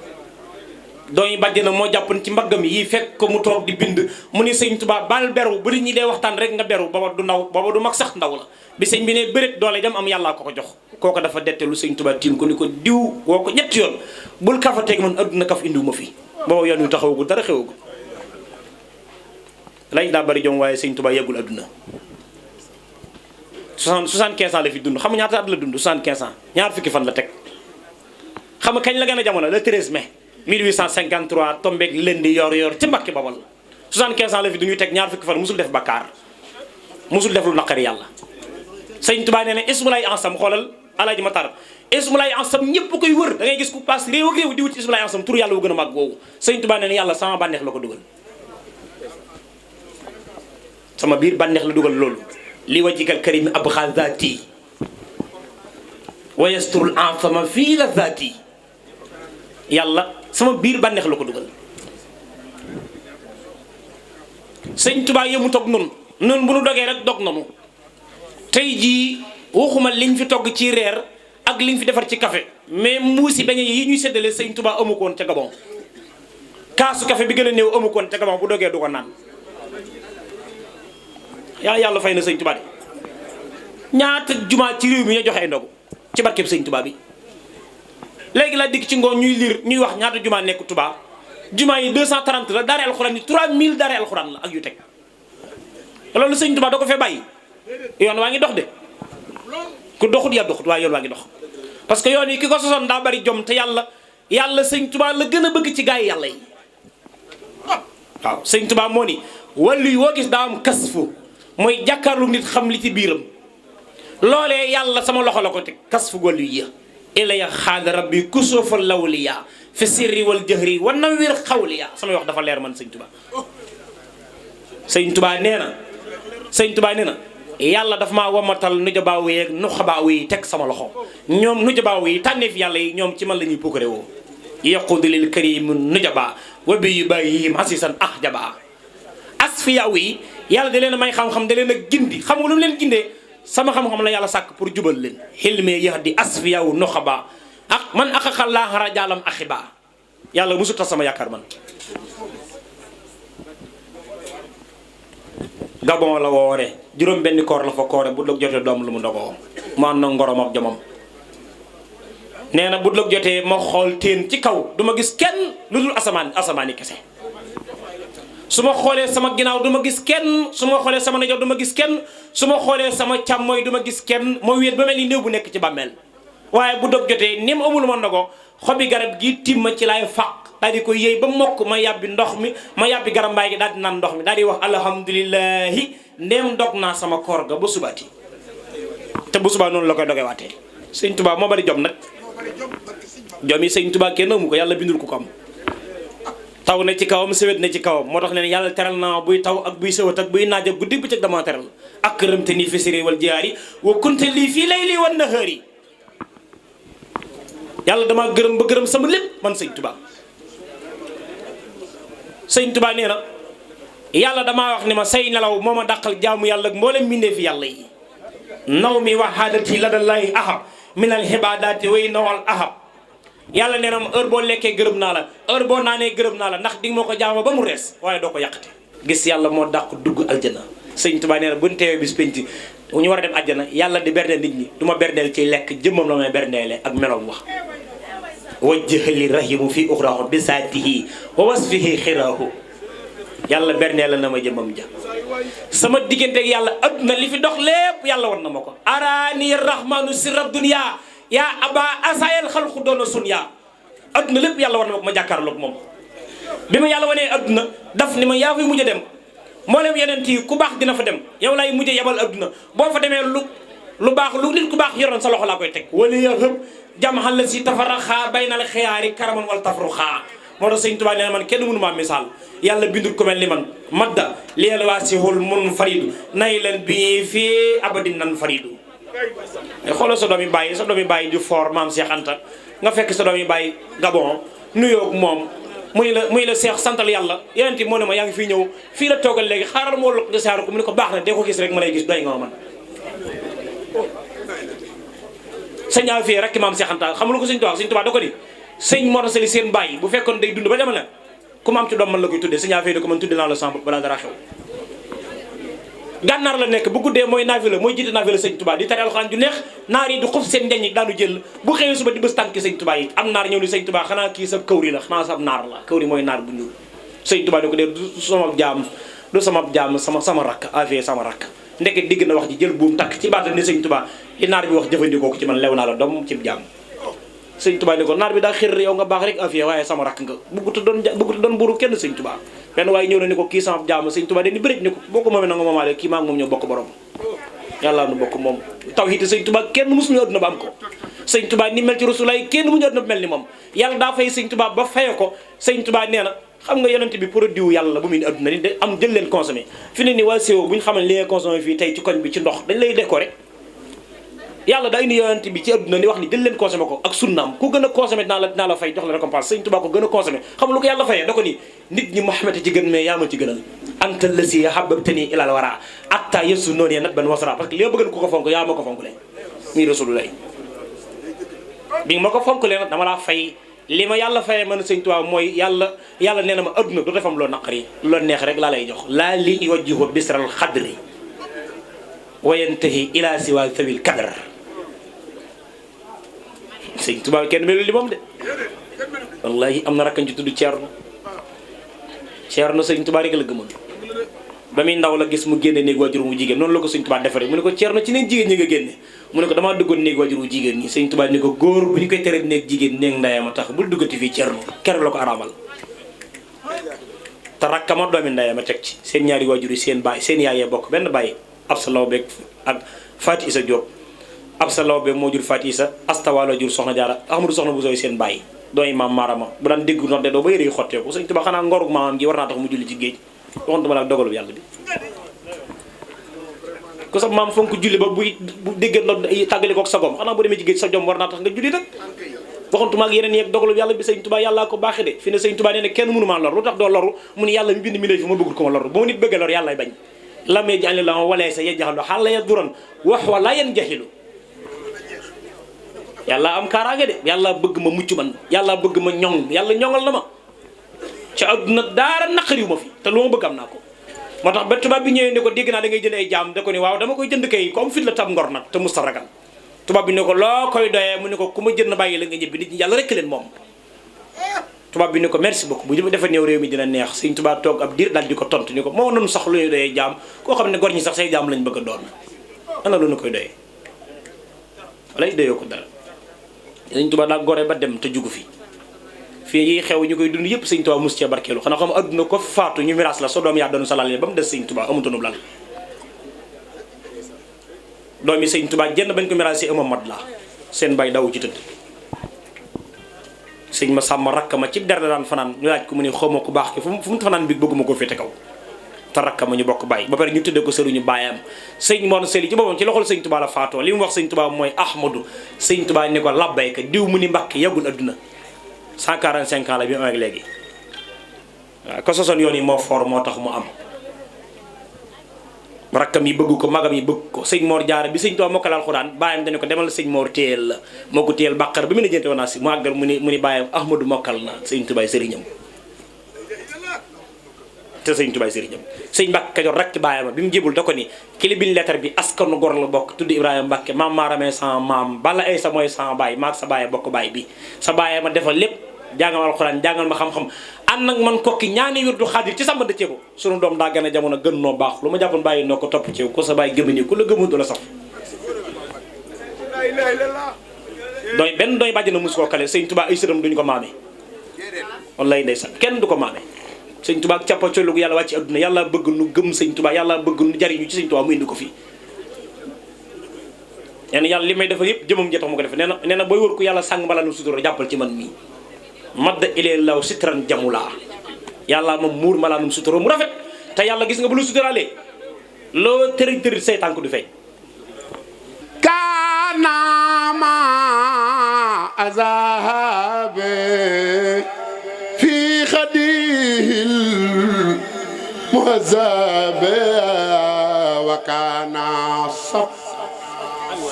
dooñu bàjj na moo jàppan ci mbaggam yi fekk ko mu toog di bind mu ni sëñ Tuubaa bal beru bu nit ñi dee waxtaan rek nga beru booba du ndaw booba du mag sax ndaw la bi sëñ bi ne bëreet doole dem am yàllaa ko ko jox kooko dafa dette lu sëñ Tuubaa tiim ko ni ko diw woo ko ñetti yoon bul kafa teeg man adduna kaf indiwu ma fi booba yoon wi taxawagul dara xewagul lañ daa bari jom waaye sëñ Tuubaa yeggul adduna 75 ans la fi dund xam nga ñaata at la dund 75 ans ñaar fukki fan la teg xam nga kañ la gën a jamono le 13 mai 1853 tombeeg lundi yor ci Mbàkke Bawal 75 ans la fi du ñuy teg ñaar fukki fan musul def bakkaar musul def lu naqari yàlla sëñ Tuubaa nee na ismulaay ansam xoolal Alaaji Matar ismulaay ansam ñëpp koy wër da ngay gis ku paas réew ak réew di wut ismulaay ansam tur yàlla bu gën a màgg woowu sëñ Tuubaa nee na yàlla sama bànneex la ko dugal sama biir bànneex la dugal loolu li wajikal karimi abxa zaati wa yasturul ansama fii la zaati yàlla sama biir bànneex la ko dugal sëñ Tuubaa yëmu toog nun bu nu dogee rek dog nanu tey jii waxuma liñ fi togg ci reer ak liñ fi defar ci café mais mbuusi beñe yi ñuy séddale sëñ Tuubaa amu ko woon ca Gabon kaasu café bi gën a néew amu ko woon ca Gabon bu dogee du ko naan yàlla fay na sëñ Tuubaa de ñaata jumaa ci réew mi ñoo joxe ay ndogu ci barkeb sëñ Tuubaa bi léegi laa dikk ci ngoon ñuy wax ñaata jumaa nekk Tuubaa jumaa yi 230 la daara alxuraan yi 3000 daara alxuraan la ak yu teg loolu sëñ Tuubaa da ko fee bàyyi yoon waa ngi dox de ku doxut ya doxut waaye yoon waa ngi dox parce que yoon yi ki ko sosoon daa bari jom te yàlla sëñ Tuubaa la gën a bëgg ci gaay yàlla yi waaw sëñ Tuubaa moo ni wàllu yi woo gis daa am kasfu mooy jàkkaarlu nit xam li ci biiram loolee yàlla sama loxo la ko teg kasfu wàllu yi ilaya xaada rabbi kusufa lawliya fi sirri wal jahri wa nawir xawliya sama wax dafa leer man sëñ Tuubaa sëñ Tuubaa nee na yàlla dafa maa wamatal nujabaaw yi ak nuxabaaw yi teg sama loxo ñoom nujabaaw yi tànneef yàlla yi ñoom ci man la ñuy pukkare woo yaqudu lil karim nujaba wa bi yubayhim hasisan ahjaba asfiyaaw yi yàlla da leen a may xam-xam da leen a gindi xam nga lu mu leen gindee sama xam-xam la yàlla sàkk pour jubal leen xilmee yahdi asfiyaaw nuxaba ak man aqaqallaaha rajaalam axiba yàlla musu tax sama yaakaar man Gabon la woore juróom benn koor la fa koore bu dog jotee doom lu mu ndogoo mu ànd na ngorom ak jomam nee na bu dog jotee ma xool teen ci kaw du ma gis kenn lu dul asamaani kese su ma xoolee sama ginnaaw du ma gis kenn su ma xoolee sama ndeyjoor du ma gis kenn su ma xoolee sama càmmooy du ma gis kenn ma wéet ba mel ni néew bu nekk ci bàmmeel waaye bu dog jotee ni mu amul ma ndogoo xobi garab gi timma ci laay faq daal di koy yëy ba mokk ma yàbbi ndox mi ma yàbbi garab mbaay gi daal di naan ndox mi daal di wax alhamdulilahi ndéem dog naa sama koor ga ba subaati te bu subaa noonu la koy dogee waatee sëñ Tuubaa moo bari jom nag jom yi sëñ Tuubaa kenn amu ko yàlla bindul ko ko am taw ne ci kawam sewet ne ci kawam moo tax leen yàlla teral na buy taw ak buy sewet ak buy naaj ak guddi bëccëg dama teral akramtani fi sirri wal jihaari wa kunta lii fii layli wan nahaari yàlla damaa gërëm ba gërëm sama lépp man sëñ Tuubaa sëñ Tuubaa nee na yàlla damaa wax ni ma say nelaw moo ma dàqal jaamu yàlla ak mboolem mbindee fi yàlla yi naw mi waxaadati la dallaahi ahab minal xibaadaati way nawal ahab yàlla nee na ma heure boo lekkee gërëm naa la heure boo naanee gërëm naa la ndax di nga ma ko jaama ba mu rees waaye doo ko yàqate gis yàlla moo dàq dugg aljana sëñ Tuubaa nee na buñ teewee bis penc ñu war a dem aljana yàlla di berdeel nit ñi du ma berdeel ci lekk jëmmam la may berdeele ak meloom wax wajjahali rahimu fi uxrahu bi saatihi wa wasfihi xirahu yàlla berneel na ma jëmmam ja sama diggante ak yàlla adduna li fi dox lépp yàlla war na ma ko araani rahmanu sirra dunya yaa aba asayal xalqu doona sunya adduna lépp yàlla war na ma ko ma jàkkaarloog moom bi ma yàlla wanee adduna daf ni ma yaa fay mujj a dem mboolem yeneen yi ku baax dina fa dem yow lay mujj yabal adduna boo fa demee lu baax lu nit ku baax yoroon sa loxo laa koy teg wala ya hëb jamaxal la si tafaraxaa bay na la xiyaari karaman wala tafruxaa moo tax sëñ Tuubaa nee na man kenn mënu maa misaal yàlla bindul ko mel ni man madda leel waasihul mun faridu nay leen bi fii abadin nan faridu xoolal sa doom yi bàyyi di foor maam Cheikh Anta nga fekk sa doom yi bàyyi Gabon nuyoog moom muy la Cheikh santal yàlla yeneen ti moo ne ma yaa ngi fii ñëw fii la toogal léegi xaaral moo lok nga saaru ko mu ne ko baax na dee ko gis rek ma lay gis doy nga ma man sëñ a fii rek maam Cheikh Anta xamul ko sëñ Tuubaa da ko ni sëñ Mor Sali seen bàyyi bu fekkoon day dund ba jamono ku ma am ci doom man la koy tuddee sëñ a fii da ko man tuddee naa la sama balaa dara xew gànnaar la nekk bu guddee mooy naafila mooy jiite naafila sëñ Tuubaa di tari alxuraan ju neex naar yi di xuf seen njañ yi daanu jël bu xëyee suba di bës tànki sëñ Tuubaa yi am naar ñëw ni sëñ Tuubaa xanaa kii sa kawri la xanaa sa naar la kawri mooy naar bu ñuul sëñ Tuubaa di ko dee du sama jaam sama rakk affaire sama rakk ndeke digg na wax ji jël buum takk ci baata ni sëñ Tuubaa li naar bi wax jëfandikoo ko ci man lew naa la doom ci jaam sëñ Tuubaa ni ko naar bi daa xër yow nga baax rek affaire waaye sama rakk nga bëgguta doon buuru kenn sëñ Tuubaa benn waaye ñëw na ni ko kii sama jaam sëñ Tuubaa dañu bëri ni ko boo ko moomee na nga moomaale kii maa ngi moom ñoo bokk borom yàlla nu bokk moom tawhiid sëñ Tuubaa kenn musuñu àdduna ba am ko sëñ Tuubaa ni mel ci rasulaay kenn muñu àdduna ba mel ni moom yàlla daa fay sëñ Tuubaa ba faye ko sëñ Tuubaa nee na xam nga yonent bi produit yàlla bu muy ni àdduna ni de am jël leen consommé fi ne ni waa CO bu ñu xamal li nga consommé fii tey ci koñ bi ci ndox dañ lay décorer yàlla daa indi yonent bi ci àdduna ni wax ni jël leen consommé ko ak sunnaam ku gën a consommé dinaa la fay jox la récompense sëñ Tuubaa ko gën a consommé xam nga lu ko yàlla fayee da ko ni nit ñi Muhammad ci gën mais yaa ma ci gënal anta lasi habbabtani ilal wara atta yesu noonu nat ban wasara parce que li ma bëgg ku ko fonk yaa ma ko fonk leen muy rasulullah bi ma ko fonk leen dama laa fay li ma yàlla fayee man sëñ Tuubaa mooy yàlla nee na ma adduna du defam loo naqari loo neex rek laa lay jox laa li wajjihu bisral xadri wayantahi ila siwa tawil kadar sëñ Tuubaa kenn melu li moom de wallahi am na rakkañ ci tudd Ceerno sëñ Tuubaa rek la gëmoon ba muy ndaw la gis mu génne néeg waajur mu jigéen noonu la ko sëñ Tuubaa defaree mu ne ko Ceerno ci neen jigéen ñi nga génne mu ne ko damaa duggoon néeg waajur wu jigéen ñi sëñ Tuubaa ni ko góor bu ñu koy tere néeg jigéen néeg ndeyam a tax bul duggati fii Ceerno keroog la ko araamal te rakkama doomi ndeyam a teg ci seen ñaari waajur yi seen yaayee bokk benn bàyyi Absa Lawbe ak Faati Isa Jóob Absa Lawbe moo jur Faati Isa Asta Waalo jur Soxna Jaara Ahmadu Soxna bu sooy seen bàyyi dooy maam Maarama bu daan dégg noonu de doo ba yëre yu xotteeku sëñ Tuubaa xanaa ngorug maamam gi war naa tax mu julli ci géej waxantuma la dogalu yàlla bi ko sa maam fonk julli ba bu dégg no tàggale kook sagom xanaa bu demee ci géej sa jom war naa tax nga julli nag waxantuma ak yeneen yeeg dogalu yàlla bi sëñ Tuubaa yàllaa ko baaxee de fi ne sëñ Tuubaa nee ne kenn mënu maa lor lu tax doo loru mu ne yàlla mi bind mi ne fi ma bëggul ko ma loru ba ma nit bëggee lor yàlla bañ lam yaj'al lahu walee sa yaj'alu xaala ya duran wax wala yan jaxilu yàlla am kaaraange de yàlla bëgg ma mucc man yàlla bëgg ma ñoŋ yàlla ñoŋal na ma ci àdduna daara naqariw ma fi te lu ma bëgg am naa ko moo tax ba tubaab bi ñëwee ne ko dégg naa da ngay jënd ay jaam da ko ni waaw dama koy jënd kay comme fit la tab ngor nag te musta ragal tubaab bi ne ko loo koy doyee mu ne ko ku ma jënd bàyyi la nga ñibbi nit ñi yàlla rekk leen moom tubaab bi ne ko merci beaucoup bu defa néew réew mi dina neex sëñ tubaab toog ab diir daal di ko tontu ni ko moo noonu sax lu ñuy doyee jaam koo xam ne gor ñi sax say jaam lañ bëgg a doon ana lu ñu koy doyee wala doyoo ko dara sëñ tubaab daa gore ba dem te jugu fi fii yi xew ñu koy dund yëpp sëñ tubaab mus cee barkeelu xanaa xam adduna ko faatu ñu miraas la so doom yaa doon sa lal ba mu des sëñ tubaab amutunub lal doomi sëñ tubaab jenn bañ ko miraas si ama mat la seen bay daw ci tëdd sëñ ma sàmm rakk ma ci der daan fanaan ñu laaj ko mu ne xawma ku baax ki fu mu fanaan bi bëgguma koo féete kaw te rakkam ñu bokk bàyyi ba pare ñu tuddee ko sëriñu baayam sëñ Mor Seli ci boppam ci loxol sëñ Touba la faatoo li mu wax sëñ Touba mooy Ahmadou sëñ Touba ni ko labbayka diw mu ni Mbàkke yàggul adduna 145 ans la bi mu am ak léegi waaw ko sosoon yoon yi moo foor moo tax mu am rakkam yi bëgg ko magam yi bëgg ko sëñ Mor Jaara bi sëñ Touba mokkal alxuraan baayam dañu ko demal sëñ Mor téyel la moo ko téyel bàqar bi mu ne jënte woon naa si mu àggal mu ni baayam Ahmadou mokkal na sëñ Touba sëriñam te sëñ Touba sëriñam sëñ Mbàkke Kajoor rek ci baayam bi mu jébul da ko ni ki li biñ lettre bi askanu gor la bokk tudd Ibrahima Mbàkke maam maaramee sama maam bala ay sa mooy sama baay maag sa baay bokk baay bi sa baay ma defal lépp jàngal ma alxuraan jàngal ma xam-xam ànd nag man kokki ñaani wirdu xaadir ci sama dëccee ko sunu doom daa gën a jamono gën noo baax lu ma jàppoon bàyyi noo ko topp ci ko sa baay gëmëni ku la gëmul du la saf doy benn doy bàjj na mus koo kale sëñ Touba ay sëram duñu ko maame wallaay ndeysaan kenn du ko maame sëñ Touba ak cappa collugu yàlla wàcc adduna yàlla bëgg nu gëm sëñ Touba yàlla bëgg nu jariñu ci sëñ Touba mu indi ko fii nee na yàlla li may defal yëpp jëmam jee tax mu ko def nee na booy wër ko yàlla sàng mbala nu sutura jàppal ci man mii madda ilee law sitran jamula yàlla moom muur malaanum sutura mu rafet te yàlla gis nga bu lu suturaalee loo tëri tëri say tànk du feeñ kaanama azabe fi khadil muhazabe wa kana sab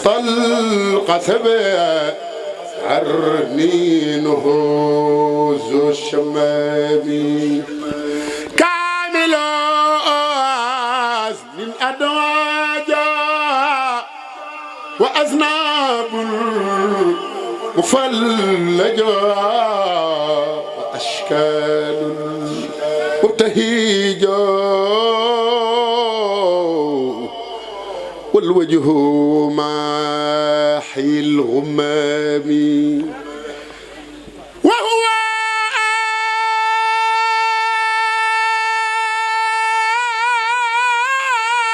talqasabe أرنينه ذو الشمام كامل من أدواجا وأذناب مفلجا وأشكال مبتهجا والوجه ماحي الغمام وهو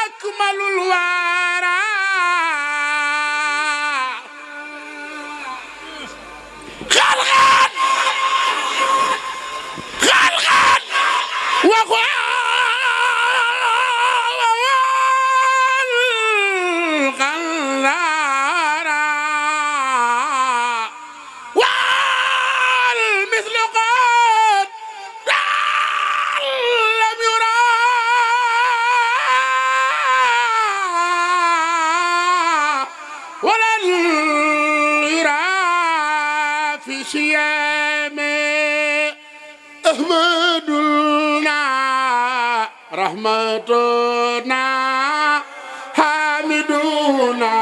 أكمل الورى خلقا وهو رحمتنا حامدنا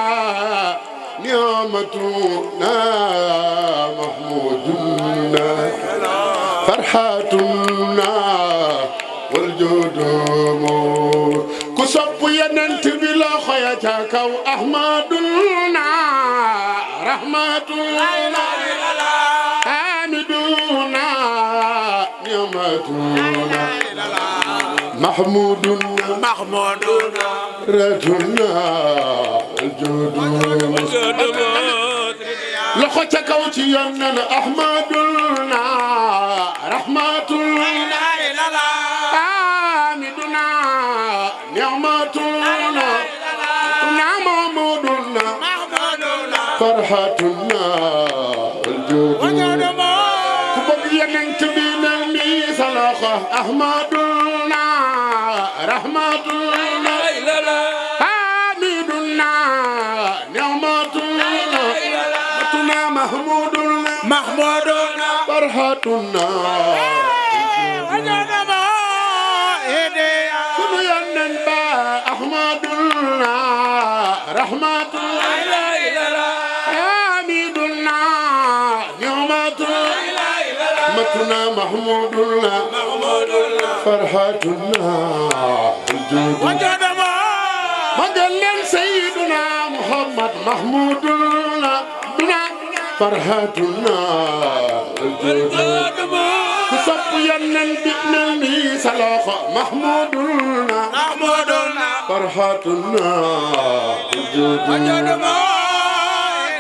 نعمتنا محمودنا فرحتنا والجود كسب يننت بلا خياتك أحمدنا رحمتنا حامدنا نعمتنا محمودنا رجلنا الجود لخوتك وتينا أحمدنا رحمتنا حامدنا نعمتنا محمودنا فرحتنا الجود كبقي ننتبين الميسال أحمدنا رحمتنا حامدنا نعمتنا محمودنا فرحتنا كن ينبا أحمدنا رحمتنا حامدنا نعمتنا محمودنا فرحتنا مجلل سيدنا محمد محمودنا فرحتنا كسب ينن بنا الميسالخ محمودنا فرحتنا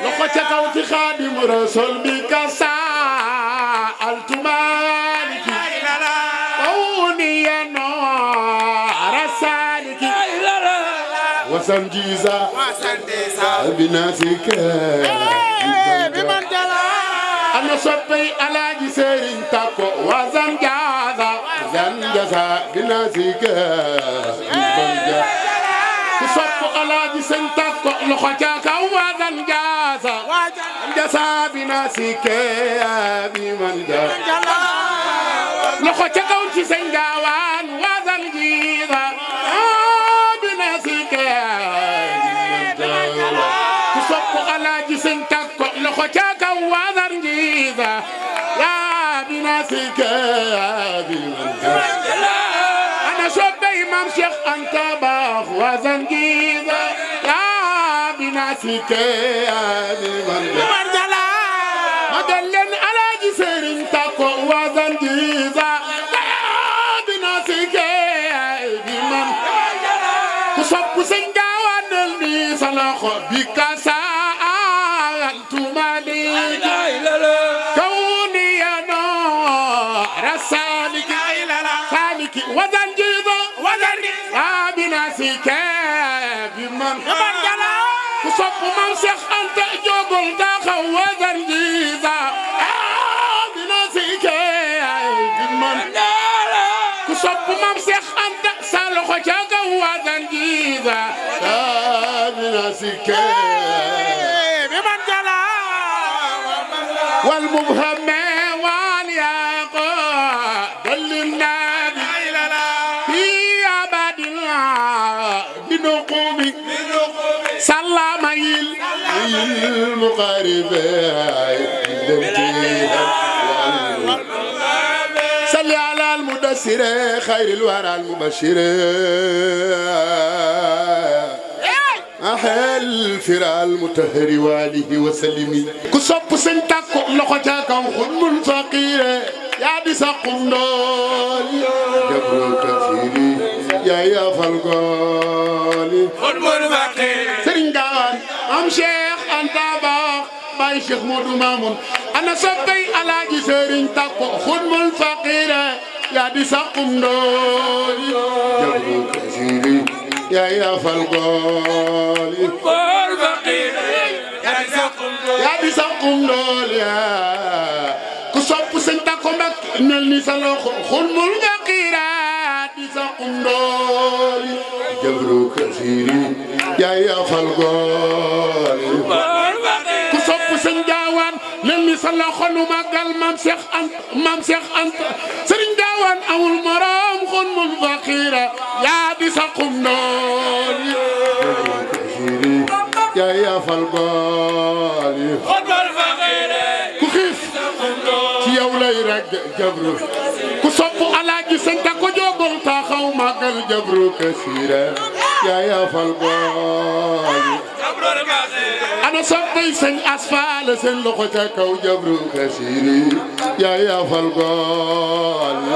لخو تكوتي خادم رسول بك سألت مالكي wasan jiza binasik ana soppay alaaji sëriñ takko wasan jaza zan jasa binasik ku sopp alaaji sëriñ takko loxo ca kaw wasan jaza jasa binasik bi man jasa loxo ca kaw ci sëñ gaawaan wasan jiza binasik ku sopp alaaji sëñ takko loxo ca kaw wasan jiza ya binasik bi man jasa ana soppay Maam Cheikh Anta Baax wasan jiza ya binasik bi man jasa magal leen alaaji sëriñ takko wasan jiza binasik bi man ku sopp sëñ gaawanal ni sa loxo bi kasa tumali kawni yano rasaliki saliki wasan jiza binasik bi man ku sopp Maam Cheikh Anta jogol taxaw wasan jiza binasik bi man ku sopp Maam Cheikh Anta sa loxo ca kaw wasan jiza binasik bi man jala wal mubham wal yaqa dalilna bi abadil binuqumi sallama il muqarib صلي على المدثر خير الورى المبشر أحل فرع المطهر وآله وسلم كسب سنتك لخجاك خدم الفقير يا بسقم دول جبر كثيري يا فالقالي خدم الفقير سرنجان أم شيخ أنت باخ باي شيخ مودو مامون أنا صبي على جسرين تاكو خدم الفقير يا دي ساقم دولي جبرو كثيري يا فالقالي الفقير يا دي ساقم دولي كسب سن تاكو مك نلني سالو خدم الفقير دي ساقم دولي جبرو كثيري يا فالقالي كسب سن جاوان نلني سالو خلو ماغال مام شيخ انت سرين جاوان اول مرام خدم الفقير يا دي ساقم دولي يا فالقالي خدم الفقير كخيف ci yow lay rek jabru ku sopp alaaji sëñ ta ko jogol ta xaw magal jabru kasira ya fal booli ana soppay sëñ asfal seen loxo ca kaw jabru kasiri ya fal booli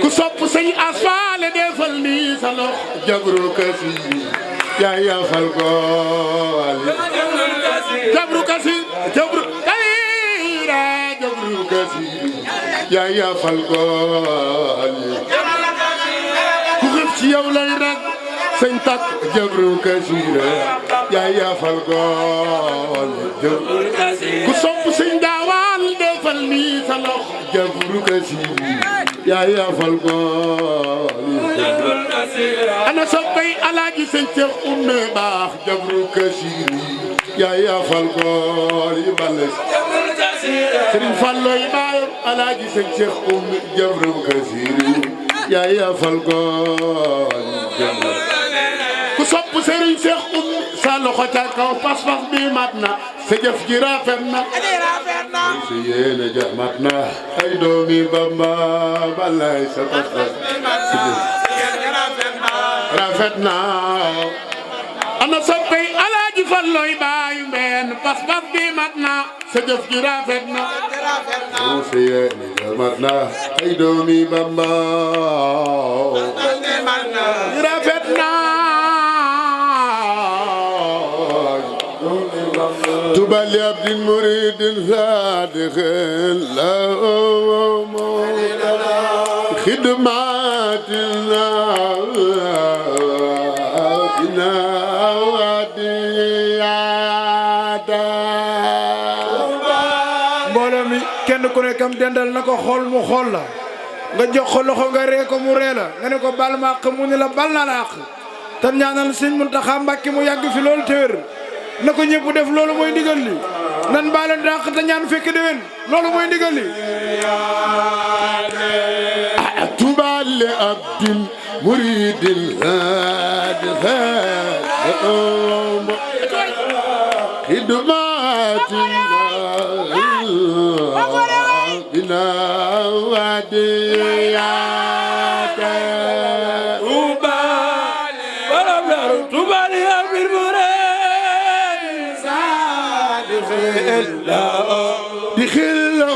ku sopp sëñ asfal defal ni sa loxo jabru kasiri ya fal booli jabru kasiri jabru يا فالقال كيف يا وليرك سنتك جبر كثير يا فالقال كسب سندوال دفلني سلخ جبر كثير يا فالقال انا صبي على جسنتك باخ جبر كثير يا فالقال يبلش سرين فالو يبايم alaaji sëñ Cheikh jabru kasiri ya falgoon ku sopp sëriñ Cheikh sa loxo ca kaw pas-pas bi mat na sa jëf ji rafet na sa yéene ja mat na ay doomi Bamba balay sa pas-pas rafet na ana soppay alaaji falloy baayu mbeen pas-pas bi mat na sa jëf ji rafet na sa yéene ja mat na ay doomi Bamba rafet na tuba li abdin muridin saadiqin la خدماتنا mbooloo mi kenn ku ne kam dendal na ko xool mu xool la nga jox ko loxo nga ree ko mu ree la nga ne ko bal ma àq mu ne la bal naa la àq te ñaanal sëñ Muntaxa Mbàkke mu yàgg fi loolu te wér na ko ñëpp def loolu mooy ndigal li nan baalante àq te ñaan fekk déwén loolu mooy ndigal li Tuuba li abdin muridin hadi bina wadiyata Tuuba li abdin muridin hadi di xillo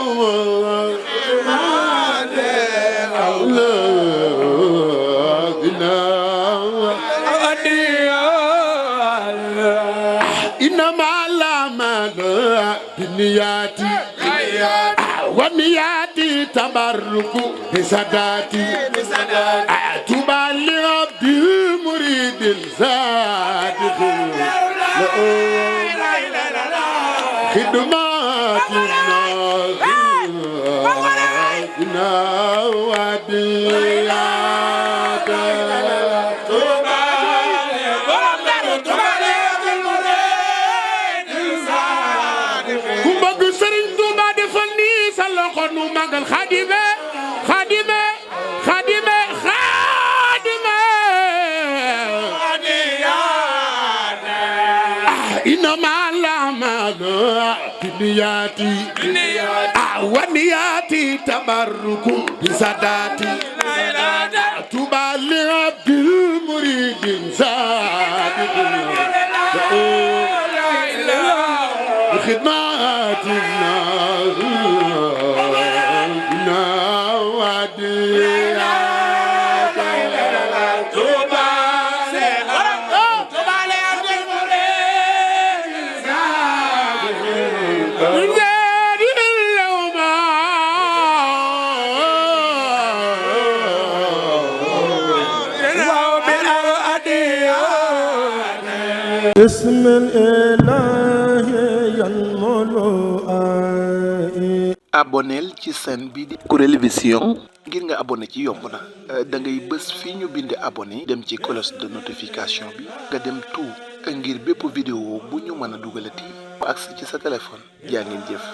نياتي ونياتي تبرك بساداتي توبى لعبد المريد الصادق خدماتنا وديات nu magal xadime xadime xadime xadime inama lamano biniyati waniyati tabarruku bisadati tuba li abdil muridin sadiqin خدماتنا بسم الإله aboneel ci chaîne bi di Kourel Vision ngir nga abonné ci yomb na da ngay bës fii ñu bind abonné dem ci cloche de notification bi nga dem tout ngir bépp vidéo bu ñu mën a dugalati agsi ci sa téléphone jaa ngeen jëf